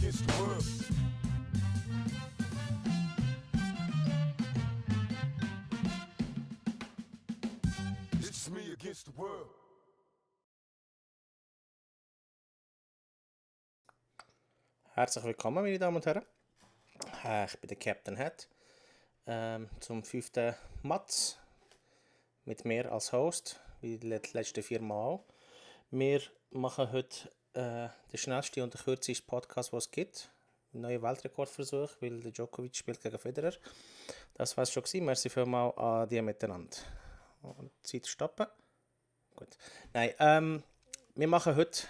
against the world. It's me against the world. Herzlich willkommen, meine Damen und Herren. Ich bin der Captain Hat. Zum 5. Mats. Mit mir als Host, wie die letzten 4 Mal auch. Wir machen heute den schnellsten und den kürzesten Podcast, den es gibt. Ein neuer Weltrekordversuch, weil der Djokovic spielt gegen Federer. Das war es schon gewesen. Merci vielmals an die miteinander. Und Zeit stoppen. Gut. Nein, wir machen heute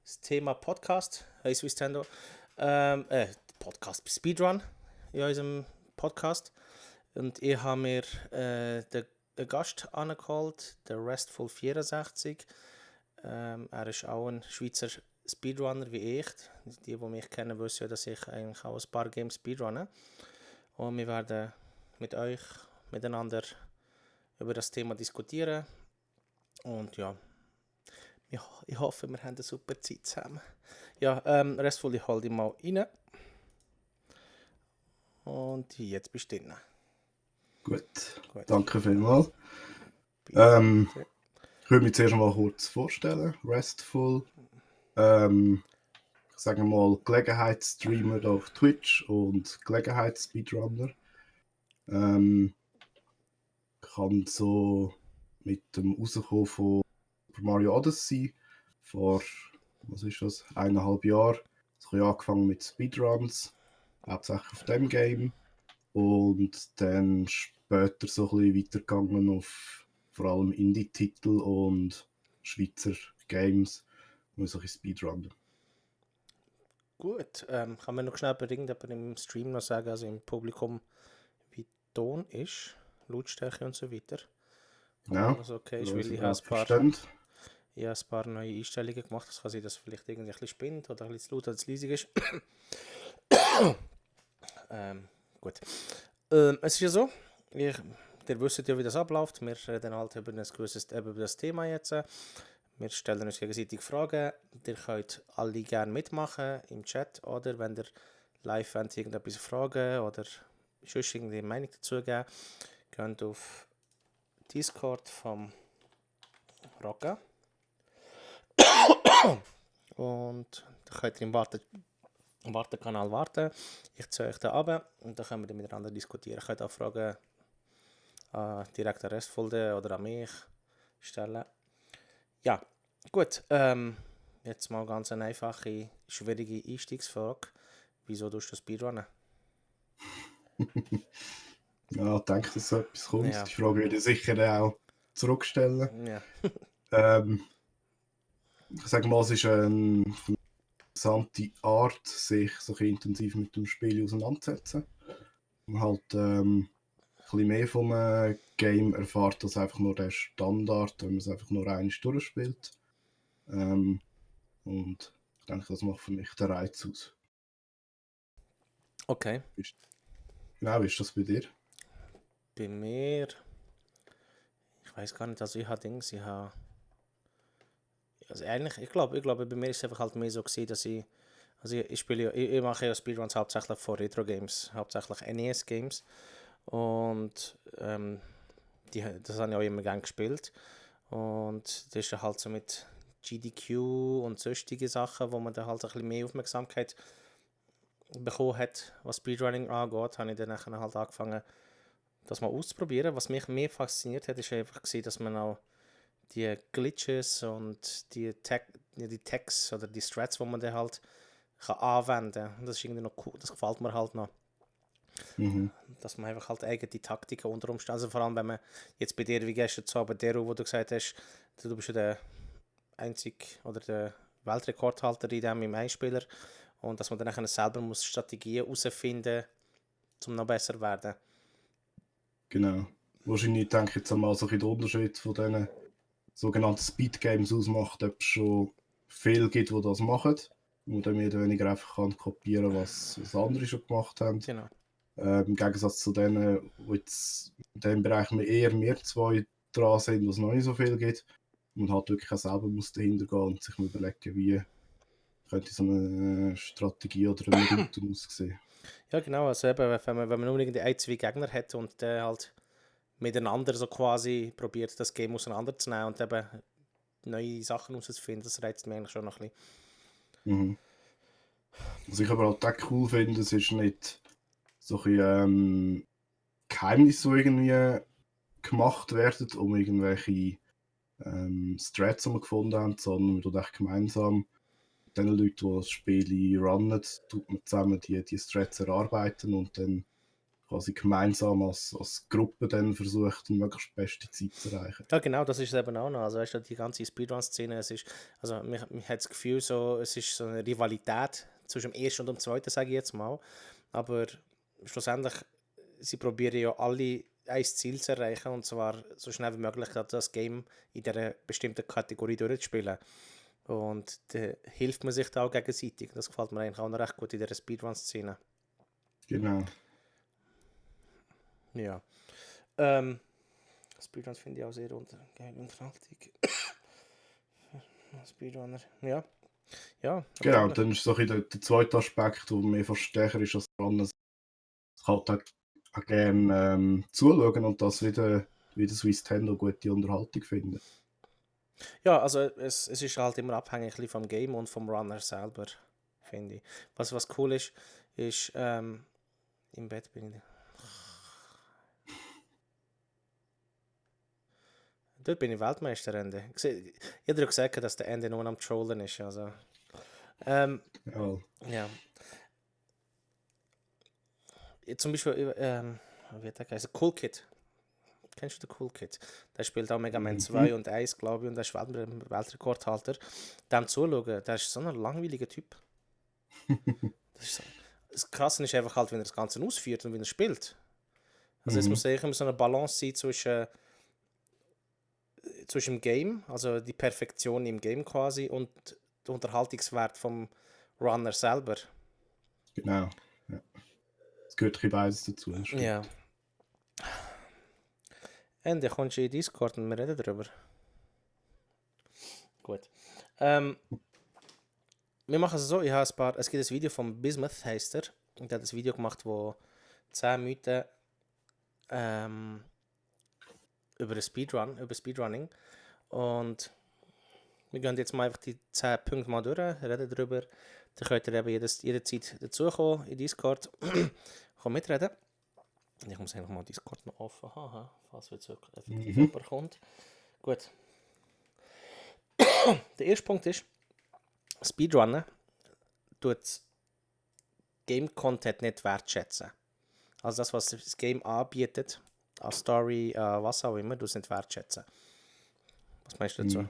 das Thema Podcast. Hey Swiss Tendo. Podcast Speedrun in unserem Podcast. Und ich habe mir den Gast angeholt, der Restful 64. Er ist auch ein Schweizer Speedrunner wie ich. Die mich kennen, wissen ja, dass ich eigentlich auch ein paar Games speedrunne. Und wir werden mit euch miteinander über das Thema diskutieren. Und ja, ich hoffe, wir haben eine super Zeit zusammen. Ja, Restful, ich hole dich mal rein. Und jetzt bist du drin. Gut, danke vielmals. Ich würde mich zuerst mal kurz vorstellen. Restful. Sagen wir mal Gelegenheitsstreamer auf Twitch und Gelegenheitsspeedrunner. Kann so mit dem Rauskommen von Super Mario Odyssey vor, was ist das, 1,5 Jahren. Ich habe angefangen mit Speedruns, hauptsächlich auf dem Game. Und dann später so ein bisschen weitergegangen auf vor allem Indie-Titel und Schweizer Games, wo ich ein bisschen Speedrunnen. Gut, kann man noch schnell bei irgendjemandem im Stream noch sagen, also im Publikum, wie Ton ist, Lautstärke und so weiter. Genau. Also okay, ich will, ich ein paar neue Einstellungen gemacht. Das kann sein, dass es vielleicht irgendwie ein bisschen spinnt oder ein bisschen zu laut oder zu leise ist. Gut. Es ist ja so, ihr wisst ja, wie das abläuft. Wir reden halt über das Thema jetzt. Wir stellen uns gegenseitig Fragen. Ihr könnt alle gerne mitmachen im Chat oder wenn ihr live wollt, irgendetwas fragen oder sonst irgendeine Meinung dazu geben, geht auf Discord vom Rocca. Und da könnt ihr im Wartekanal warten. Ich ziehe euch da runter und dann können wir dann miteinander diskutieren. Ihr könnt auch Fragen direkt an Restfolge oder an mich stellen. Ja, gut. Jetzt mal ganz eine einfache, schwierige Einstiegsfrage. Wieso tust du Speedrunnen? Ja, ich denke, dass so etwas kommt. Ja. Die Frage würde ich sicher auch zurückstellen. Ja. Ich sage mal, es ist eine interessante Art, sich so intensiv mit dem Spiel auseinanderzusetzen. Man halt ein bisschen mehr vom Game erfährt als einfach nur der Standard, wenn man es einfach nur einmal durchspielt. Und ich denke, das macht für mich den Reiz aus. Okay. Genau, wie ist das bei dir? Bei mir, ich weiß gar nicht, also ich habe also eigentlich, ich glaube, bei mir ist es einfach halt mehr so gewesen, dass ich mache ja Speedruns hauptsächlich von Retro-Games, hauptsächlich NES-Games und das habe ich auch immer gerne gespielt und das ist halt so mit GDQ und sonstige Sachen, wo man dann halt ein bisschen mehr Aufmerksamkeit bekommen hat, was Speedrunning angeht, habe ich dann nachher halt angefangen, das mal auszuprobieren. Was mich mehr fasziniert hat, ist einfach gewesen, dass man auch die Glitches und die Tags oder die Strats, die man dann halt kann anwenden kann. Das ist irgendwie noch cool, das gefällt mir halt noch. Mhm. Dass man einfach halt eigene Taktiken unter Umständen, also vor allem wenn man jetzt bei dir, wie gestern zu Abend, der, wo du gesagt hast, du bist ja der einzige oder der Weltrekordhalter in dem im Einspieler und dass man dann nachher selber muss Strategien herausfinden, um noch besser zu werden. Genau. Wahrscheinlich denke ich jetzt einmal so ein bisschen den Unterschied von diesen sogenannten Speed-Games ausmacht, ob es schon viel gibt, die das machen und dann mehr oder weniger einfach kann kopieren, was andere schon gemacht haben. Genau. Im Gegensatz zu denen, die jetzt in diesem Bereich eher wir zwei dran sind, wo es noch nicht so viel gibt und halt wirklich auch selber muss dahinter gehen und sich mal überlegen, wie könnte so eine Strategie oder eine Route aussehen. Ja, genau. Also eben, wenn man nur irgendwie ein, zwei Gegner hat und der halt miteinander so quasi probiert, das Game auseinanderzunehmen und eben neue Sachen herauszufinden, das reizt mich eigentlich schon noch ein bisschen. Mhm. Was ich aber halt auch cool finde, es ist nicht so ein Geheimnisse, die irgendwie gemacht werden, um irgendwelche Strats, die wir gefunden haben, sondern wir tun echt gemeinsam mit den Leuten, die das Spiel runnen, tut man zusammen die Strats erarbeiten und dann quasi gemeinsam als Gruppe dann versucht, die möglichst beste Zeit zu erreichen. Ja, genau, das ist es eben auch noch. Also, weißt du, die ganze Speedrun-Szene, also, mir hat das Gefühl, so, es ist so eine Rivalität zwischen dem ersten und dem zweiten, sage ich jetzt mal. Aber schlussendlich, sie probieren ja alle ein Ziel zu erreichen, und zwar so schnell wie möglich das Game in dieser bestimmten Kategorie durchzuspielen. Und da hilft man sich da auch gegenseitig. Das gefällt mir eigentlich auch noch recht gut in dieser Speedrun-Szene. Genau. Ja. Speedruns finde ich auch sehr geil und nachhaltig. Speedrunner, ja. Ja, Genau, natürlich. dann ist so ein bisschen der zweite Aspekt, der mehr fast stärker ist als der andere. Ich kann halt auch gerne zuschauen und das wieder Swiss Tendo gute Unterhaltung finden. Ja, also es ist halt immer abhängig ein bisschen vom Game und vom Runner selber, finde ich. Was cool ist, im Bett bin ich. Dort bin ich Weltmeisterende. Jeder hat gesagt, dass der Ende nur am Trollen ist. Also, Ja, ja. Zum Beispiel, wie hat der geheißen? Cool Kid. Kennst du den Cool Kid? Der spielt auch Mega Man 2 und 1, glaube ich, und der ist Weltrekordhalter. Dem zuschauen, der ist so ein langweiliger Typ. Das Krasse ist einfach halt, wenn er das Ganze ausführt und wenn er spielt. Also es muss immer so eine Balance sein zwischen dem Game, also die Perfektion im Game quasi, und der Unterhaltungswert vom Runner selber. genau. Ja. Es gehört ein beides dazu. Das stimmt. Ja. Und dann kommst du in Discord und wir reden darüber. Gut. Wir machen es so, es gibt ein Video von Bismuth, heisst er. Und der hat ein Video gemacht, wo 10 Mythen über Speedrunning. Und wir gehen jetzt mal einfach die 10 Punkte mal durch, reden darüber. Dann könnt ihr eben jederzeit dazukommen in Discord. Komm mitreden. Ich muss einfach mal Discord noch offen haben, falls jetzt effektiv jemand kommt. Gut. Der erste Punkt ist, Speedrunnen tut Game-Content nicht wertschätzen. Also das, was das Game anbietet, als Story, was auch immer, du es nicht wertschätzen. Was meinst du dazu?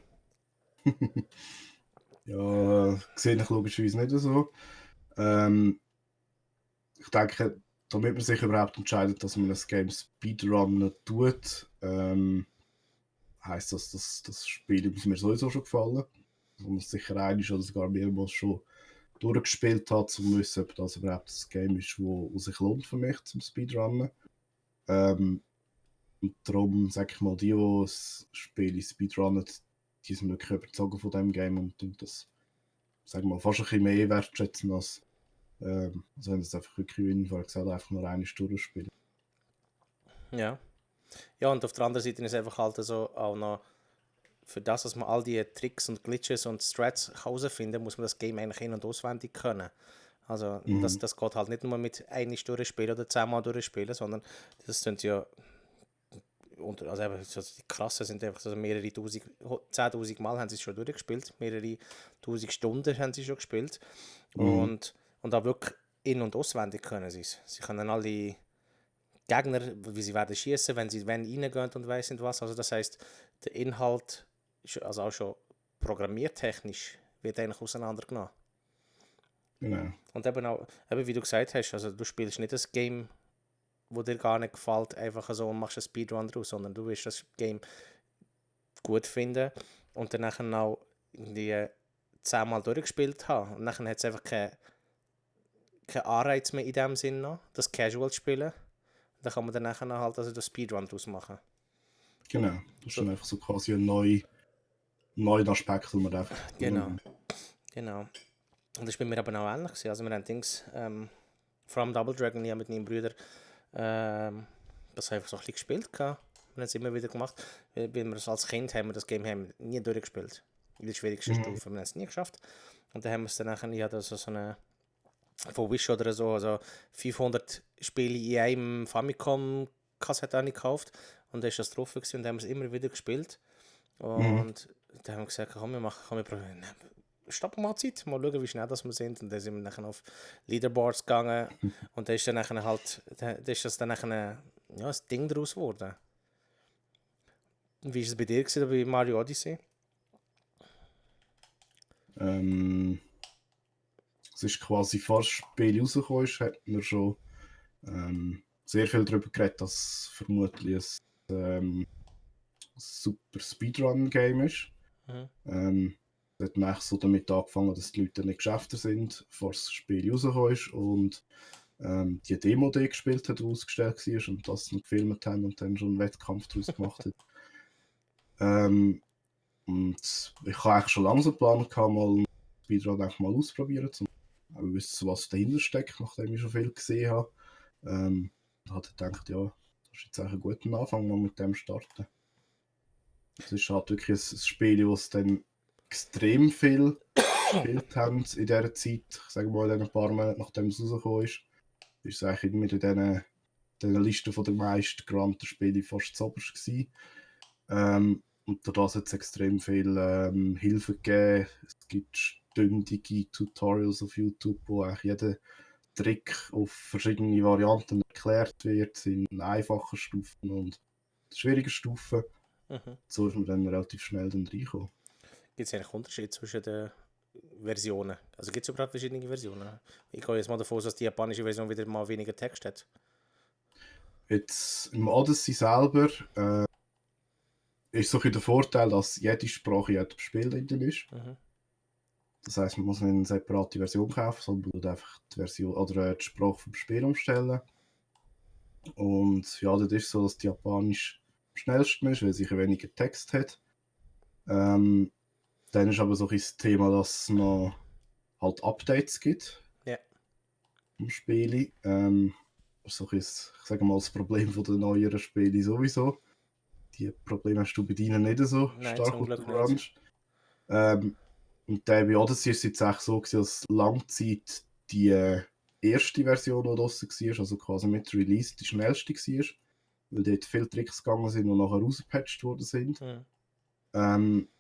Ja, sehe ich logischerweise nicht so. Ich denke, damit man sich überhaupt entscheidet, dass man ein Game Speedrunnen tut, heisst das Spiel muss mir sowieso schon gefallen. Also man sicher einmal oder sogar mehrmals schon durchgespielt hat, um zu wissen, ob das überhaupt ein Game ist, wo sich lohnt für mich zum Speedrunnen. Und darum sage ich mal, die das Spiel Speedrunnen, die sind wirklich überzogen von dem Game und das, sagen wir mal, fast ein bisschen mehr wertschätzen als also wenn es einfach wirklich, wie ich vorher gesagt habe, einfach nur eine Stunde spielen. Ja. Ja, und auf der anderen Seite ist es einfach halt so auch noch, für das, dass man all die Tricks und Glitches und Strats herausfinden, muss man das Game eigentlich in- und auswendig können. Also das geht halt nicht nur mit einer Stunde spielen oder 10 Mal durchspielen, sondern das sind ja, also eben, so die Krassen sind einfach so mehrere tausend, 10'000 Mal haben sie es schon durchgespielt, mehrere tausend Stunden haben sie schon gespielt und auch wirklich in- und auswendig können sie es. Sie können alle Gegner, wie sie werden schießen, wenn sie reingehen und weiss nicht was. Also das heisst, der Inhalt ist also auch schon programmiertechnisch wird eigentlich auseinandergenommen. Genau. Und eben auch, eben wie du gesagt hast, also du spielst nicht das Game, wo dir gar nicht gefällt, einfach so und machst einen Speedrun draus, sondern du willst das Game gut finden und dann auch irgendwie 10 Mal durchgespielt haben. Und dann hat es einfach keinen Anreiz mehr in dem Sinn noch, das Casual zu spielen. Da kann man dann nachher halt also den Speedrun draus machen. Genau. Das ist dann einfach so quasi ein neuer Aspekt, den man einfach. Genau. Und das war bei mir aber auch ähnlich gewesen. Also wir haben Dings, vor allem Double Dragon, ja mit meinem Bruder, das einfach so ein bisschen gespielt gehabt. Wir haben es immer wieder gemacht. Weil wir als Kind haben wir das Game nie durchgespielt. In der schwierigsten Stufe. Wir haben es nie geschafft. Und dann haben wir es dann nachher, ich hatte so eine von Wish oder so, also 500 Spiele in einem Famicom-Kassette gekauft. Und da war das drauf gewesen, und dann haben wir es immer wieder gespielt. Und dann haben wir gesagt, komm, wir probieren. Stoppen wir mal Zeit, mal schauen, wie schnell das wir sind. Und dann sind wir nachher auf Leaderboards gegangen. Und dann ist dann nachher halt, da ist das dann nachher ja, ein Ding daraus geworden. Wie war es bei dir gewesen, bei Mario Odyssey? Es ist quasi, vor das Spiel rausgekommen ist, hat man schon sehr viel darüber geredet, dass es vermutlich ein super Speedrun-Game ist. Hat dann so damit angefangen, dass die Leute nicht geschäfter sind, bevor das Spiel rausgekommen ist und die Demo, die gespielt hat, ausgestellt war und das noch gefilmt haben und dann schon einen Wettkampf daraus gemacht hat. Und ich habe eigentlich schon lange so einen Plan gehabt, mal Speedrun einfach mal ausprobieren, um zu wissen, was dahinter steckt, nachdem ich schon viel gesehen habe. Da hatte ich gedacht, ja, das ist jetzt eigentlich ein guter Anfang, mal mit dem starten. Es ist halt wirklich ein Spiel, das dann extrem viel gespielt haben in dieser Zeit. Ich sage mal, in den paar Monaten, nachdem es rausgekommen ist. Ist es eigentlich immer in dieser Liste der meisten geranten Spiele fast zuoberst gewesen. Und dadurch hat es extrem viel Hilfe gegeben. Es gibt stündige Tutorials auf YouTube, wo eigentlich jeder Trick auf verschiedene Varianten erklärt wird, in einfachen Stufen und schwierigen Stufen. So ist man dann relativ schnell reingekommen. Gibt es eigentlich Unterschiede zwischen den Versionen? Also gibt es überhaupt verschiedene Versionen? Ich gehe jetzt mal davon aus, dass die japanische Version wieder mal weniger Text hat. Jetzt im Odyssey selber ist so ein der Vorteil, dass jede Sprache in jedem Spiel drin ist. Das heisst, man muss nicht eine separate Version kaufen, sondern man muss einfach die Version oder die Sprache vom Spiel umstellen. Und ja, das ist so, dass die Japanisch am schnellsten ist, weil sie weniger Text hat. Dann ist aber so ein das Thema, dass es noch halt Updates gibt. Ja. Im Spiel. So ein, ich sage mal, das Problem von den neueren Spielen sowieso. Die Probleme hast du bei denen nicht so stark zum Glück unter Orange. Und bei Odyssey war es jetzt echt so, dass lange Zeit die erste Version, die draussen war, also quasi mit Release, die schnellste war. Weil dort viele Tricks gegangen sind und nachher rausgepatcht worden sind.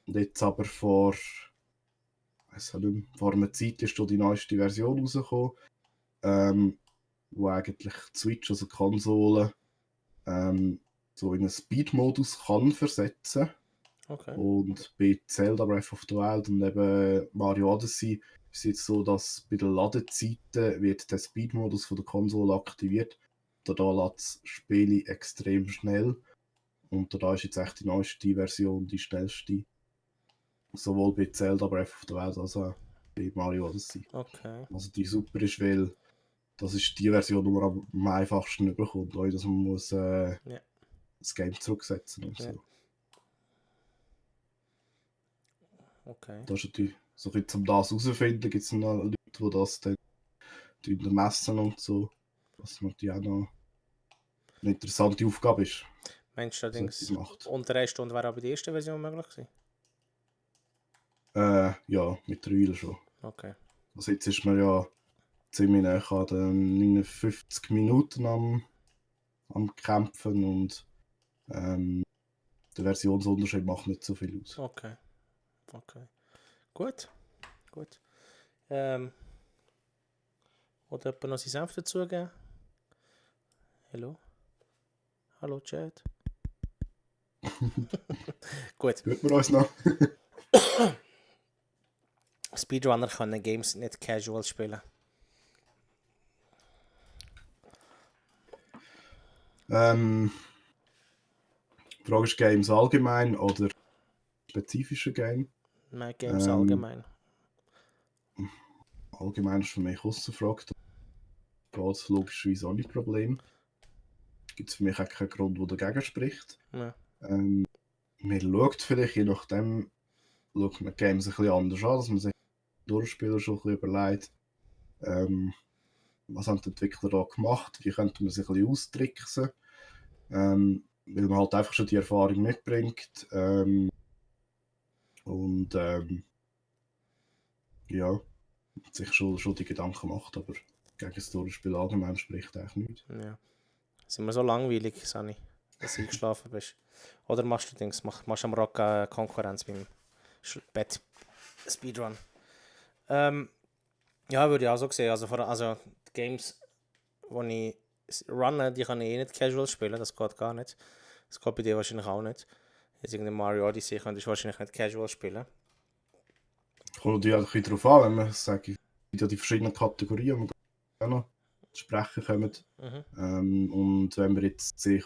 Jetzt aber vor einer Zeit ist die neueste Version rausgekommen, wo eigentlich die Switch, also die Konsole, so in einen Speed-Modus kann versetzen. Okay. Und bei Zelda Breath of the Wild und eben Mario Odyssey ist es jetzt so, dass bei den Ladezeiten wird der Speed-Modus von der Konsole aktiviert. Da lädt das Spiel extrem schnell. Und da ist jetzt echt die neueste Version, die schnellste. Sowohl bei Zelda Breath of the Wild als auch bei Mario Odyssey. Okay. Also die super ist, weil das ist die Version, die man am einfachsten bekommt, ohne dass man muss das Game zurücksetzen und so. Okay. Das ist natürlich, so ein bisschen, um das herauszufinden, gibt es noch Leute, die das dann messen und so. Was natürlich auch noch eine interessante Aufgabe ist. Meinst du allerdings, unter 3 Stunden wäre auch bei der ersten Version möglich gewesen? Ja, mittlerweile schon. Okay. Also jetzt ist man ja ziemlich nah an den 59 Minuten am Kämpfen und der Versionsunterschied macht nicht so viel aus. Okay. Gut. Oder jemand noch sein Senf dazugeben? Hallo Chat. Gut. Hört man uns noch? Speedrunner können Games nicht casual spielen. Die Frage ist Games allgemein oder spezifische Game? Nein, Games allgemein. Allgemein ist für mich ausgefragt. Da geht es logischerweise auch nicht Problem. Gibt es für mich auch keinen Grund, der dagegen spricht. Ja. Man schaut vielleicht, je nachdem, schaut man Games ein bisschen anders an, dass man sich Durchspieler schon ein bisschen überlegt, was haben die Entwickler da gemacht, wie könnte man sich ein bisschen austricksen, weil man halt einfach schon die Erfahrung mitbringt. Ja, sich schon die Gedanken macht, aber gegen das Durchspiel allgemein spricht eigentlich nichts. Ja. Sind wir so langweilig, Sani, dass du eingeschlafen bist? Oder machst du Dings, machst du am Rock Konkurrenz beim Bett Speedrun? Ja, würde ich auch so sehen. Also die Games, die ich runne, die kann ich eh nicht casual spielen, das geht gar nicht. Das geht bei dir wahrscheinlich auch nicht. Jetzt irgendein Mario Odyssey könntest du wahrscheinlich nicht casual spielen. Kommt natürlich auch ein bisschen darauf an, wenn man sagt, es gibt ja die verschiedenen Kategorien, die wir auch noch zu sprechen kommen. Und wenn man jetzt sich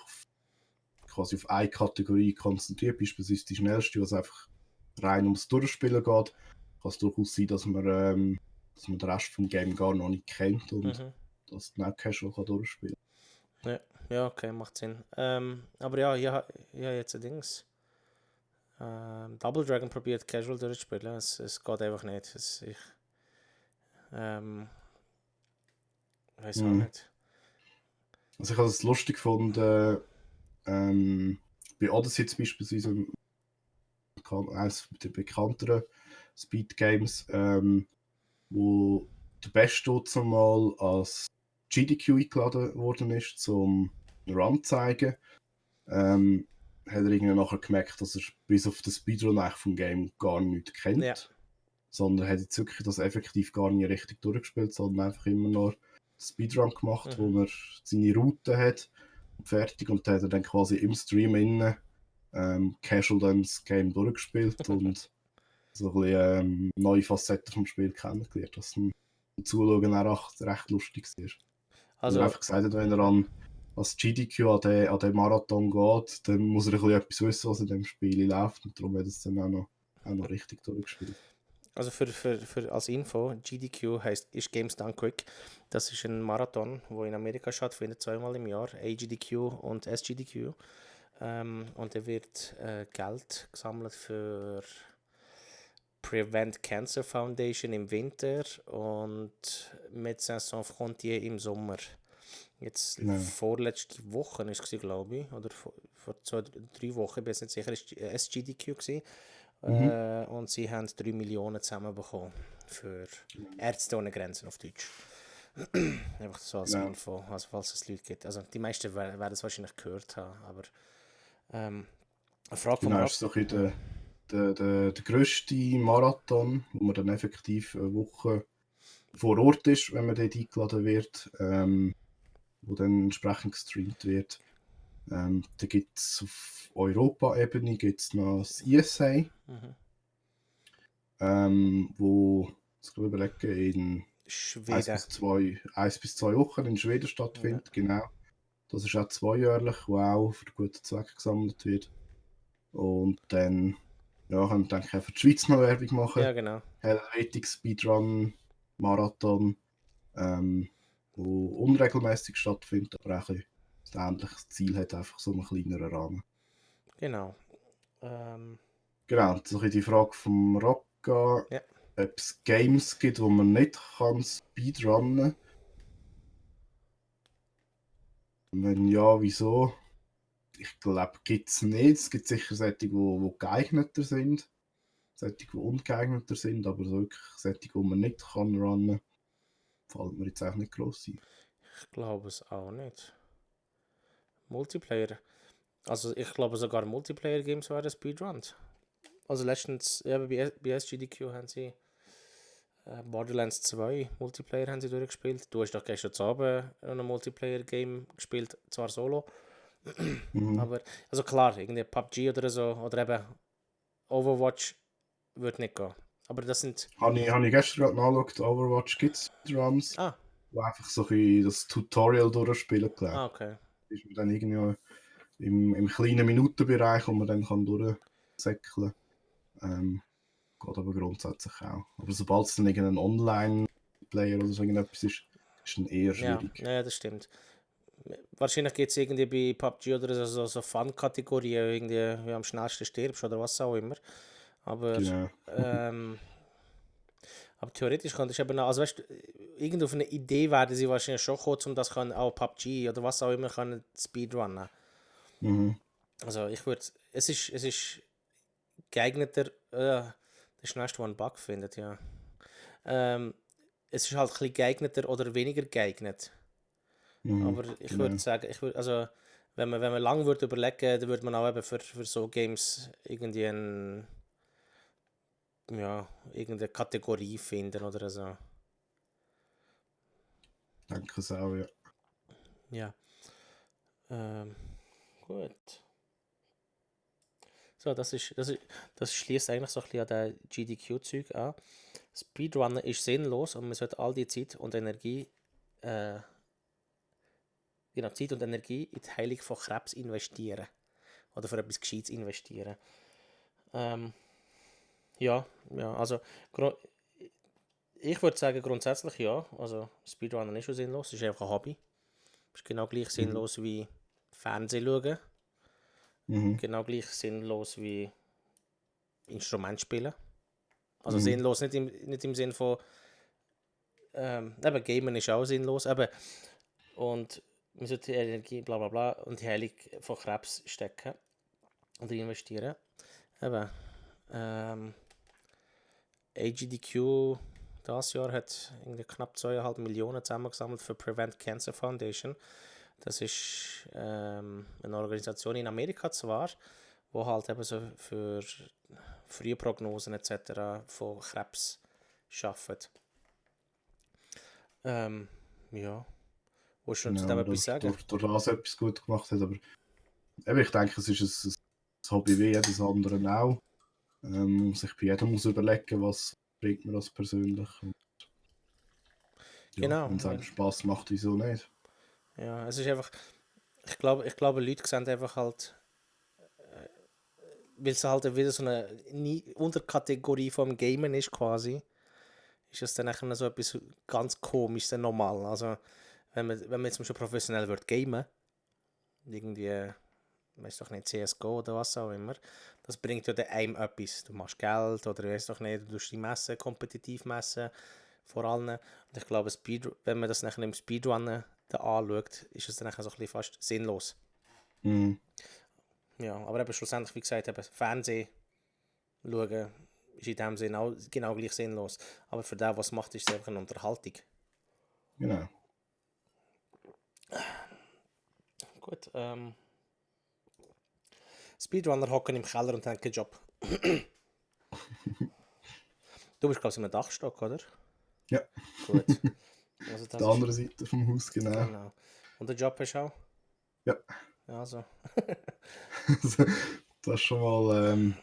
quasi auf eine Kategorie konzentriert, beispielsweise die schnellste, was einfach rein ums Durchspielen geht, kann es durchaus sein, dass man den Rest vom Game gar noch nicht kennt und das dann auch casual kann durchspielen. Ja, okay, macht Sinn. Aber ja, ich habe jetzt ein Dings. Double Dragon probiert casual durchzuspielen. Es geht einfach nicht. Ich weiß auch nicht. Also ich habe es lustig gefunden, bei Odyssey jetzt beispielsweise, eines der bekannteren Speed Games, wo der Beste zumal als GDQ eingeladen worden ist, zum Run zu zeigen, hat er irgendwie nachher gemerkt, dass er bis auf den Speedrun eigentlich vom Game gar nichts kennt. Ja. Sondern er hat jetzt wirklich das effektiv gar nicht richtig durchgespielt, sondern einfach immer nur Speedrun gemacht, wo er seine Route hat und fertig, und dann hat er dann quasi im Stream innen casual dann das Game durchgespielt und so ein bisschen neue Facetten vom Spiel kennengelernt, was zum Zuschauen auch recht lustig war. Also einfach gesagt hat, wenn er als GDQ an den Marathon geht, dann muss er ein bisschen etwas wissen, was in dem Spiel läuft, und darum hat er es dann auch noch richtig durchgespielt. Also für als Info, GDQ ist Games Done Quick. Das ist ein Marathon, wo in Amerika stattfindet, 2-mal im Jahr, AGDQ und SGDQ. Und da wird Geld gesammelt für Prevent Cancer Foundation im Winter und Médecins Sans Frontières im Sommer. Jetzt vorletzte Woche ist es, glaube ich, oder vor 2-3 Wochen, ich bin jetzt nicht sicher, ist SGDQ gewesen. Und sie haben 3 Millionen zusammenbekommen für Ärzte ohne Grenzen auf Deutsch. Einfach so als Info, also falls es Leute gibt. Also die meisten werden es wahrscheinlich gehört haben, aber eine Frage von ist so der grösste Marathon, wo man dann effektiv eine Woche vor Ort ist, wenn man dort eingeladen wird, wo dann entsprechend gestreamt wird. Da gibt es auf Europa-Ebene noch das ISA, wo, ich überlege, in Schweden. 1 bis 2 Wochen in Schweden stattfindet. Ja. Genau. Das ist auch 2-jährlich, wo auch für gute Zwecke gesammelt wird. Und dann können wir, denke ich, auch für die Schweiz noch Werbung machen. Ja, genau. Helvetic Speedrun Marathon, wo unregelmäßig stattfindet, aber auch ein ähnliches Ziel hat, einfach so einen kleineren Rahmen. Genau. Genau, so die Frage vom Rocca, ob es Games gibt, wo man nicht kann speedrunnen kann. Wenn ja, wieso? Ich glaube, gibt es nicht. Es gibt sicher solche, die geeigneter sind. Solche, die ungeeigneter sind, aber so wirklich solche, die man nicht kann runnen, fällt mir jetzt auch nicht gross ein. Ich glaube es auch nicht. Multiplayer. Also ich glaube sogar Multiplayer-Games werden speedrunnt. Also letztens, bei SGDQ haben sie Borderlands 2 Multiplayer haben sie durchgespielt. Du hast doch gestern Abend ein Multiplayer-Game gespielt, zwar solo. Aber, also klar, irgendwie PUBG oder so, oder eben Overwatch würde nicht gehen. Aber das sind... Habe ich gestern gerade nachgeschaut, Overwatch gibt es Speedruns, wo einfach so ein das Tutorial durchspielen kann. Okay. Ist man dann irgendwie im kleinen Minutenbereich, wo man dann durchsäckeln kann. Geht aber grundsätzlich auch. Aber sobald es dann irgendein Online-Player oder so irgendetwas ist es dann eher schwierig. Ja, das stimmt. Wahrscheinlich geht es irgendwie bei PUBG oder so Fun-Kategorien, irgendwie wie am schnellsten stirbst oder was auch immer. Aber, Genau. Aber theoretisch könnte ich eben, also weißt du, irgend auf eine Idee werden sie wahrscheinlich schon kommen, um das können, auch PUBG oder was auch immer können speedrunnen. Mhm. Also ich würde, es ist geeigneter, der schnellste, der einen Bug findet, ja. Ähm, es ist halt ein bisschen geeigneter oder weniger geeignet. Mhm. Aber ich würde Genau. sagen, also wenn man lang würde überlegen, dann würde man auch eben für so Games irgendwie irgendeine Kategorie finden oder so. Denke es auch, ja. Ja. Ähm, gut. So, das schließt eigentlich so ein bisschen an der GDQ-Zeug an. Speedrunner ist sinnlos und man sollte all die Zeit und Energie, äh, genau, Zeit und Energie in die Heilung von Krebs investieren. Oder für etwas Gescheites investieren. Ähm, ja, ja, also ich würde sagen grundsätzlich ja. Also Speedrunner ist schon sinnlos, es ist einfach ein Hobby. Es ist genau gleich Mhm. sinnlos wie Fernsehen schauen. Mhm. Genau gleich sinnlos wie Instrument spielen. Also Mhm. sinnlos nicht im Sinn von, eben Gamen ist auch sinnlos, eben, und man sollte die Energie, bla bla bla, und die Heilung von Krebs stecken und investieren. Eben, AGDQ das Jahr hat irgendwie knapp 2,5 Millionen zusammengesammelt für Prevent Cancer Foundation. Das ist eine Organisation in Amerika zwar, wo halt eben so für frühe Prognosen etc. von Krebs arbeitet. Ja, willst du zu dem Genau, etwas sagen? durch das etwas gut gemacht hat. Aber eben, ich denke, es ist ein Hobby wie jedes andere auch. Sich bei jedem muss überlegen, was bringt mir das persönlich. Und ja, Genau, wenn es einem Spaß macht, wieso nicht? ja, es ist einfach, ich glaube, Leute sehen einfach halt, weil es halt wieder so eine Unterkategorie vom Gamen ist quasi, ist es dann nachher so etwas ganz komisches, normal. Also, wenn man jetzt schon professionell wird gamen, irgendwie, weiß doch nicht, CSGO oder was auch immer, das bringt ja dann einem etwas. Du machst Geld oder weiß doch nicht, du tust dich messen, kompetitiv messen, vor allem. Und ich glaube, wenn man das nachher im Speedrunnen da anschaut, ist es dann nachher so ein bisschen fast sinnlos. Mhm. Ja, aber eben schlussendlich, wie gesagt, eben Fernsehen schauen ist in dem Sinne auch genau gleich sinnlos. Aber für den, was macht, ist es einfach eine Unterhaltung. Genau. Gut, Speedrunner hocken im Keller und haben keinen Job. Du bist, glaube ich, in einem Dachstock, oder? Ja, Gut. Also auf das der ist, anderen Seite vom Haus, genau. genau. Und der Job hast du auch? Ja, Ja, also, das ist schon mal,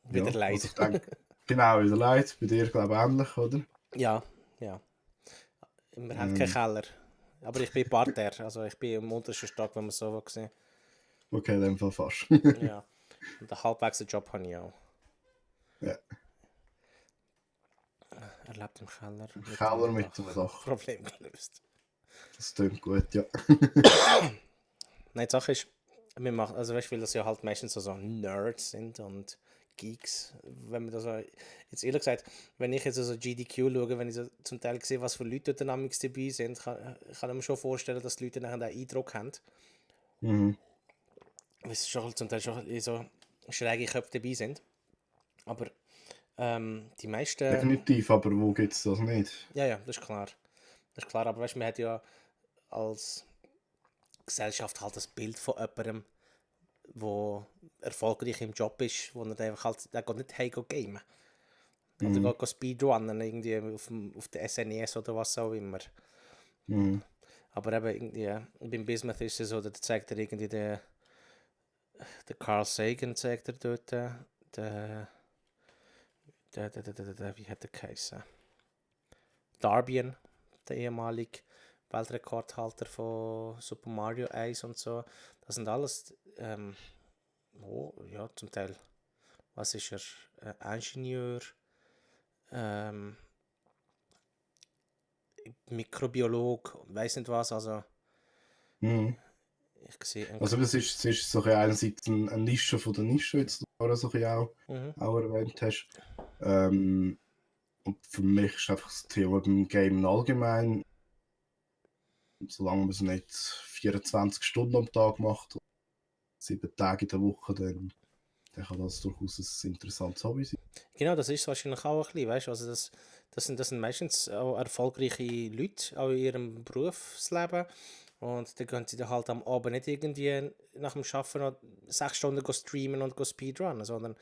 wieder ja, was leid. ich denke. Genau, wieder leid. Bei dir, glaube ich, ähnlich, oder? Ja, ja. Wir haben keinen Ähm, Keller. Aber ich bin Parterre, also ich bin im untersten Stock, wenn man so will sehen. okay, in dem Fall fast. Ja. Und einen halbwegs Job habe ich auch. Ja, Er lebt im Keller mit Keller dem mit dem Dach. Dach. Problem gelöst. Das klingt gut, ja. Nein, die Sache ist, wir machen, also weißt du, weil das ja halt meistens so Nerds sind und Geeks, wenn man das so, jetzt ehrlich gesagt, wenn ich jetzt also GDQ schaue, wenn ich so zum Teil sehe, was für Leute dort dynamics dabei sind, kann ich mir schon vorstellen, dass die Leute nachher den Eindruck haben, Mhm. weil es schon zum Teil schon so schräge Köpfe dabei sind. Aber die meisten, Definitiv, aber wo gibt es das nicht? ja, ja, das ist klar. Das ist klar, aber weißt du, man hat ja als Gesellschaft halt das Bild von jemandem, der erfolgreich im Job ist, wo er dann einfach halt, der geht nicht heim gamen. Mhm. Oder geht Speedrunnen irgendwie auf der SNES oder was auch immer. Mhm. Aber eben irgendwie, beim Bismuth ist es so, da zeigt er irgendwie der Carl Sagan zeigt er dort, wie hat der geheißen? Darbian, der ehemalige Weltrekordhalter von Super Mario 1 und so. Das sind alles, ja, zum Teil, was ist er? Ingenieur, ähm, Mikrobiolog, weiß nicht was, also Mhm. ich sehe einen. Also es ist so ein bisschen einerseits eine Nische von der Nische, jetzt, die du so ein bisschen Mhm. auch erwähnt hast. Ähm, Und für mich ist einfach das Thema beim Game allgemein, solange man es nicht 24 Stunden am Tag macht, 7 Tage in der Woche, dann kann das durchaus ein interessantes Hobby sein. Genau, das ist wahrscheinlich auch ein bisschen, weißt du, also das sind meistens auch erfolgreiche Leute, auch in ihrem Berufsleben. Und dann gehen sie dann halt am Abend nicht irgendwie nach dem Arbeiten noch 6 Stunden go streamen und go Speedrunnen, sondern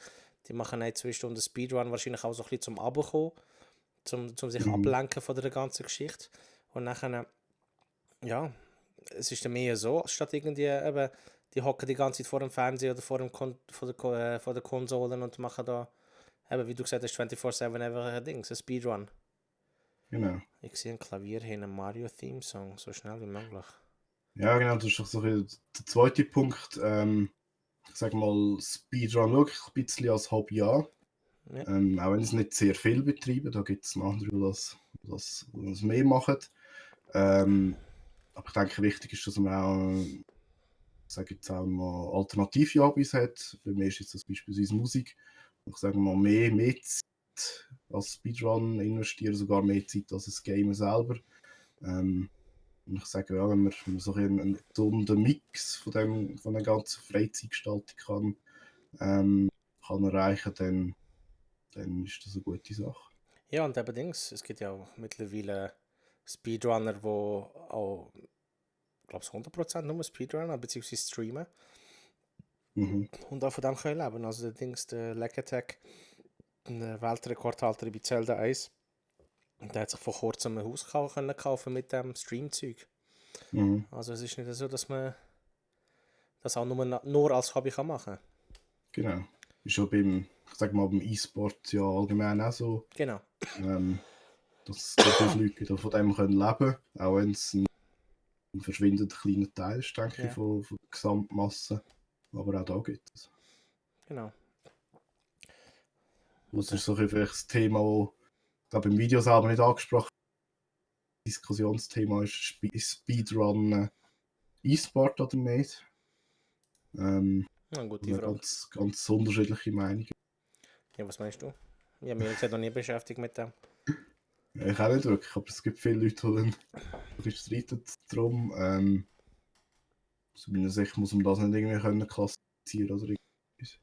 die machen nicht 2 Stunden Speedrun, wahrscheinlich auch so ein bisschen zum Abkommen, zum sich ablenken von der ganzen Geschichte. Und nachher, ja, es ist dann mehr so, statt irgendwie eben, die hocken die ganze Zeit vor dem Fernseher oder vor der Konsolen und machen da, eben, wie du gesagt hast, 24/7 einfach ein Ding, ein Speedrun. Genau. Ich sehe ein Klavier hier, einen Mario-Theme-Song, so schnell wie möglich. Ja, genau, das ist doch so ein bisschen der zweite Punkt. Ich sage mal, Speedrun wirklich ein bisschen als Hobby an. Ja. Auch wenn es nicht sehr viel betreiben, da gibt es andere, die das mehr machen. Aber ich denke, wichtig ist, dass man auch, sage jetzt auch mal, alternative Hobbys hat. Bei mir ist jetzt das beispielsweise Musik. Ich sage mal, mehr Zeit als Speedrun investieren, sogar mehr Zeit als das Game selber. Und ich sage, ja, wenn man so einen gesunden Mix von der ganzen Freizeitgestaltung kann erreichen, dann ist das eine gute Sache. Ja, und allerdings, es gibt ja auch mittlerweile Speedrunner, die auch, ich glaube, 100% nur Speedrunner bzw. streamen Mhm. und auch von dem können leben. Also der Leg Attack, ein Weltrekordhalter bei Zelda 1, der hat sich vor kurzem ein Haus können kaufen mit dem Streamzeug. Mhm. Also es ist nicht so, dass man das auch nur als Hobby kann machen. Genau. Ist schon beim E-Sport ja allgemein auch so, Genau. dass es durchaus Leute gibt, die von dem können leben, auch wenn es ein verschwindend kleiner Teil ist, denke Ja. ich, von der Gesamtmasse. Aber auch da gibt es. Genau. Das ist so ein bisschen das Thema, das ich glaube im Video selber nicht angesprochen wird. Diskussionsthema ist Speedrun E-Sport oder nicht. Ja, gute Also Frage. ganz, ganz unterschiedliche Meinungen. Ja, was meinst du? Ich habe mich ehrlich gesagt noch nie beschäftigt mit dem. Ja, ich auch nicht wirklich, aber es gibt viele Leute, die dann streiten darum. Aus meiner Sicht muss man das nicht irgendwie können klassifizieren oder irgendwas.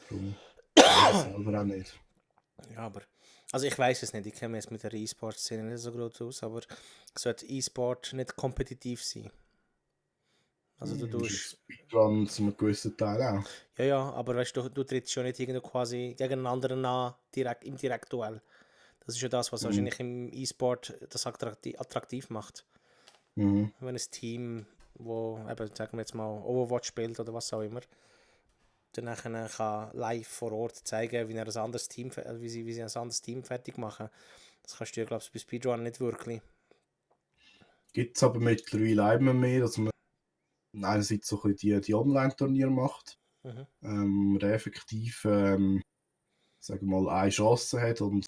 Darum weiß ich es selber auch nicht. Ja, aber. Also ich weiß es nicht, ich kenne mich jetzt mit der E-Sport-Szene nicht so gut aus, aber sollte E-Sport nicht kompetitiv sein? Also du Das ist tust. Speedrun zu einem gewissen Teil auch. Ja, aber weißt du, du trittst schon nicht irgendwo quasi gegen einen anderen an, direkt im Direktduell. Das ist ja das, was wahrscheinlich im E-Sport das attraktiv macht. Mhm. Wenn ein Team, wo eben, sagen wir jetzt mal, Overwatch spielt oder was auch immer, dann nachher kann live vor Ort zeigen, wie er ein anderes Team, wie sie ein anderes Team fertig machen. Das kannst du ja, glaube ich, bei Speedrun nicht wirklich. Gibt es aber mittlerweile auch immer mehr, dass man einerseits so ein bisschen die Online-Turniere macht, Mhm. man effektiv sagen wir mal, eine Chance hat und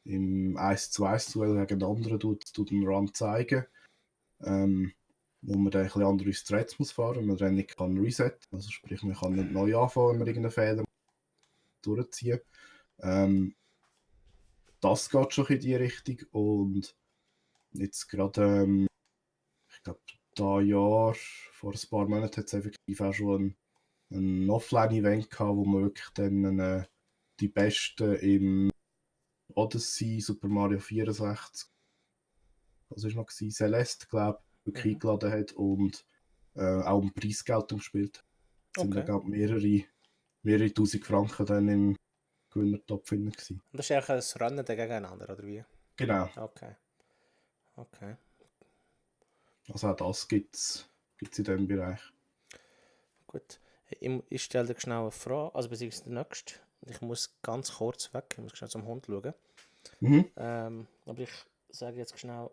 im 1-2-Duell gegen den anderen tut einen Run zeigen, wo man dann ein bisschen andere Threads muss fahren, man dann nicht kann resetten, also sprich man kann nicht neu anfangen, wenn man irgendeinen Fehler durchziehen. Das geht schon in die Richtung und jetzt gerade, ich glaube, vor ein paar Monaten hat es effektiv auch schon ein Offline-Event gehabt, wo man wirklich dann die Besten im Odyssey, Super Mario 64, was war noch gewesen? Celeste, glaube ich, wirklich eingeladen hat und auch um Preisgeld gespielt hat. Es sind da, Okay. glaube ich, mehrere tausend Franken dann im Gewinnertopf drin gewesen. Und das ist eigentlich ein Rennen gegeneinander, oder wie? Genau, Okay. Okay. also auch das gibt es in diesem Bereich. Gut. Ich stelle dir schnell eine Frage, also beziehungsweise die nächste. Ich muss ganz kurz weg, ich muss schnell zum Hund schauen. Mhm. Aber ich sage jetzt schnell,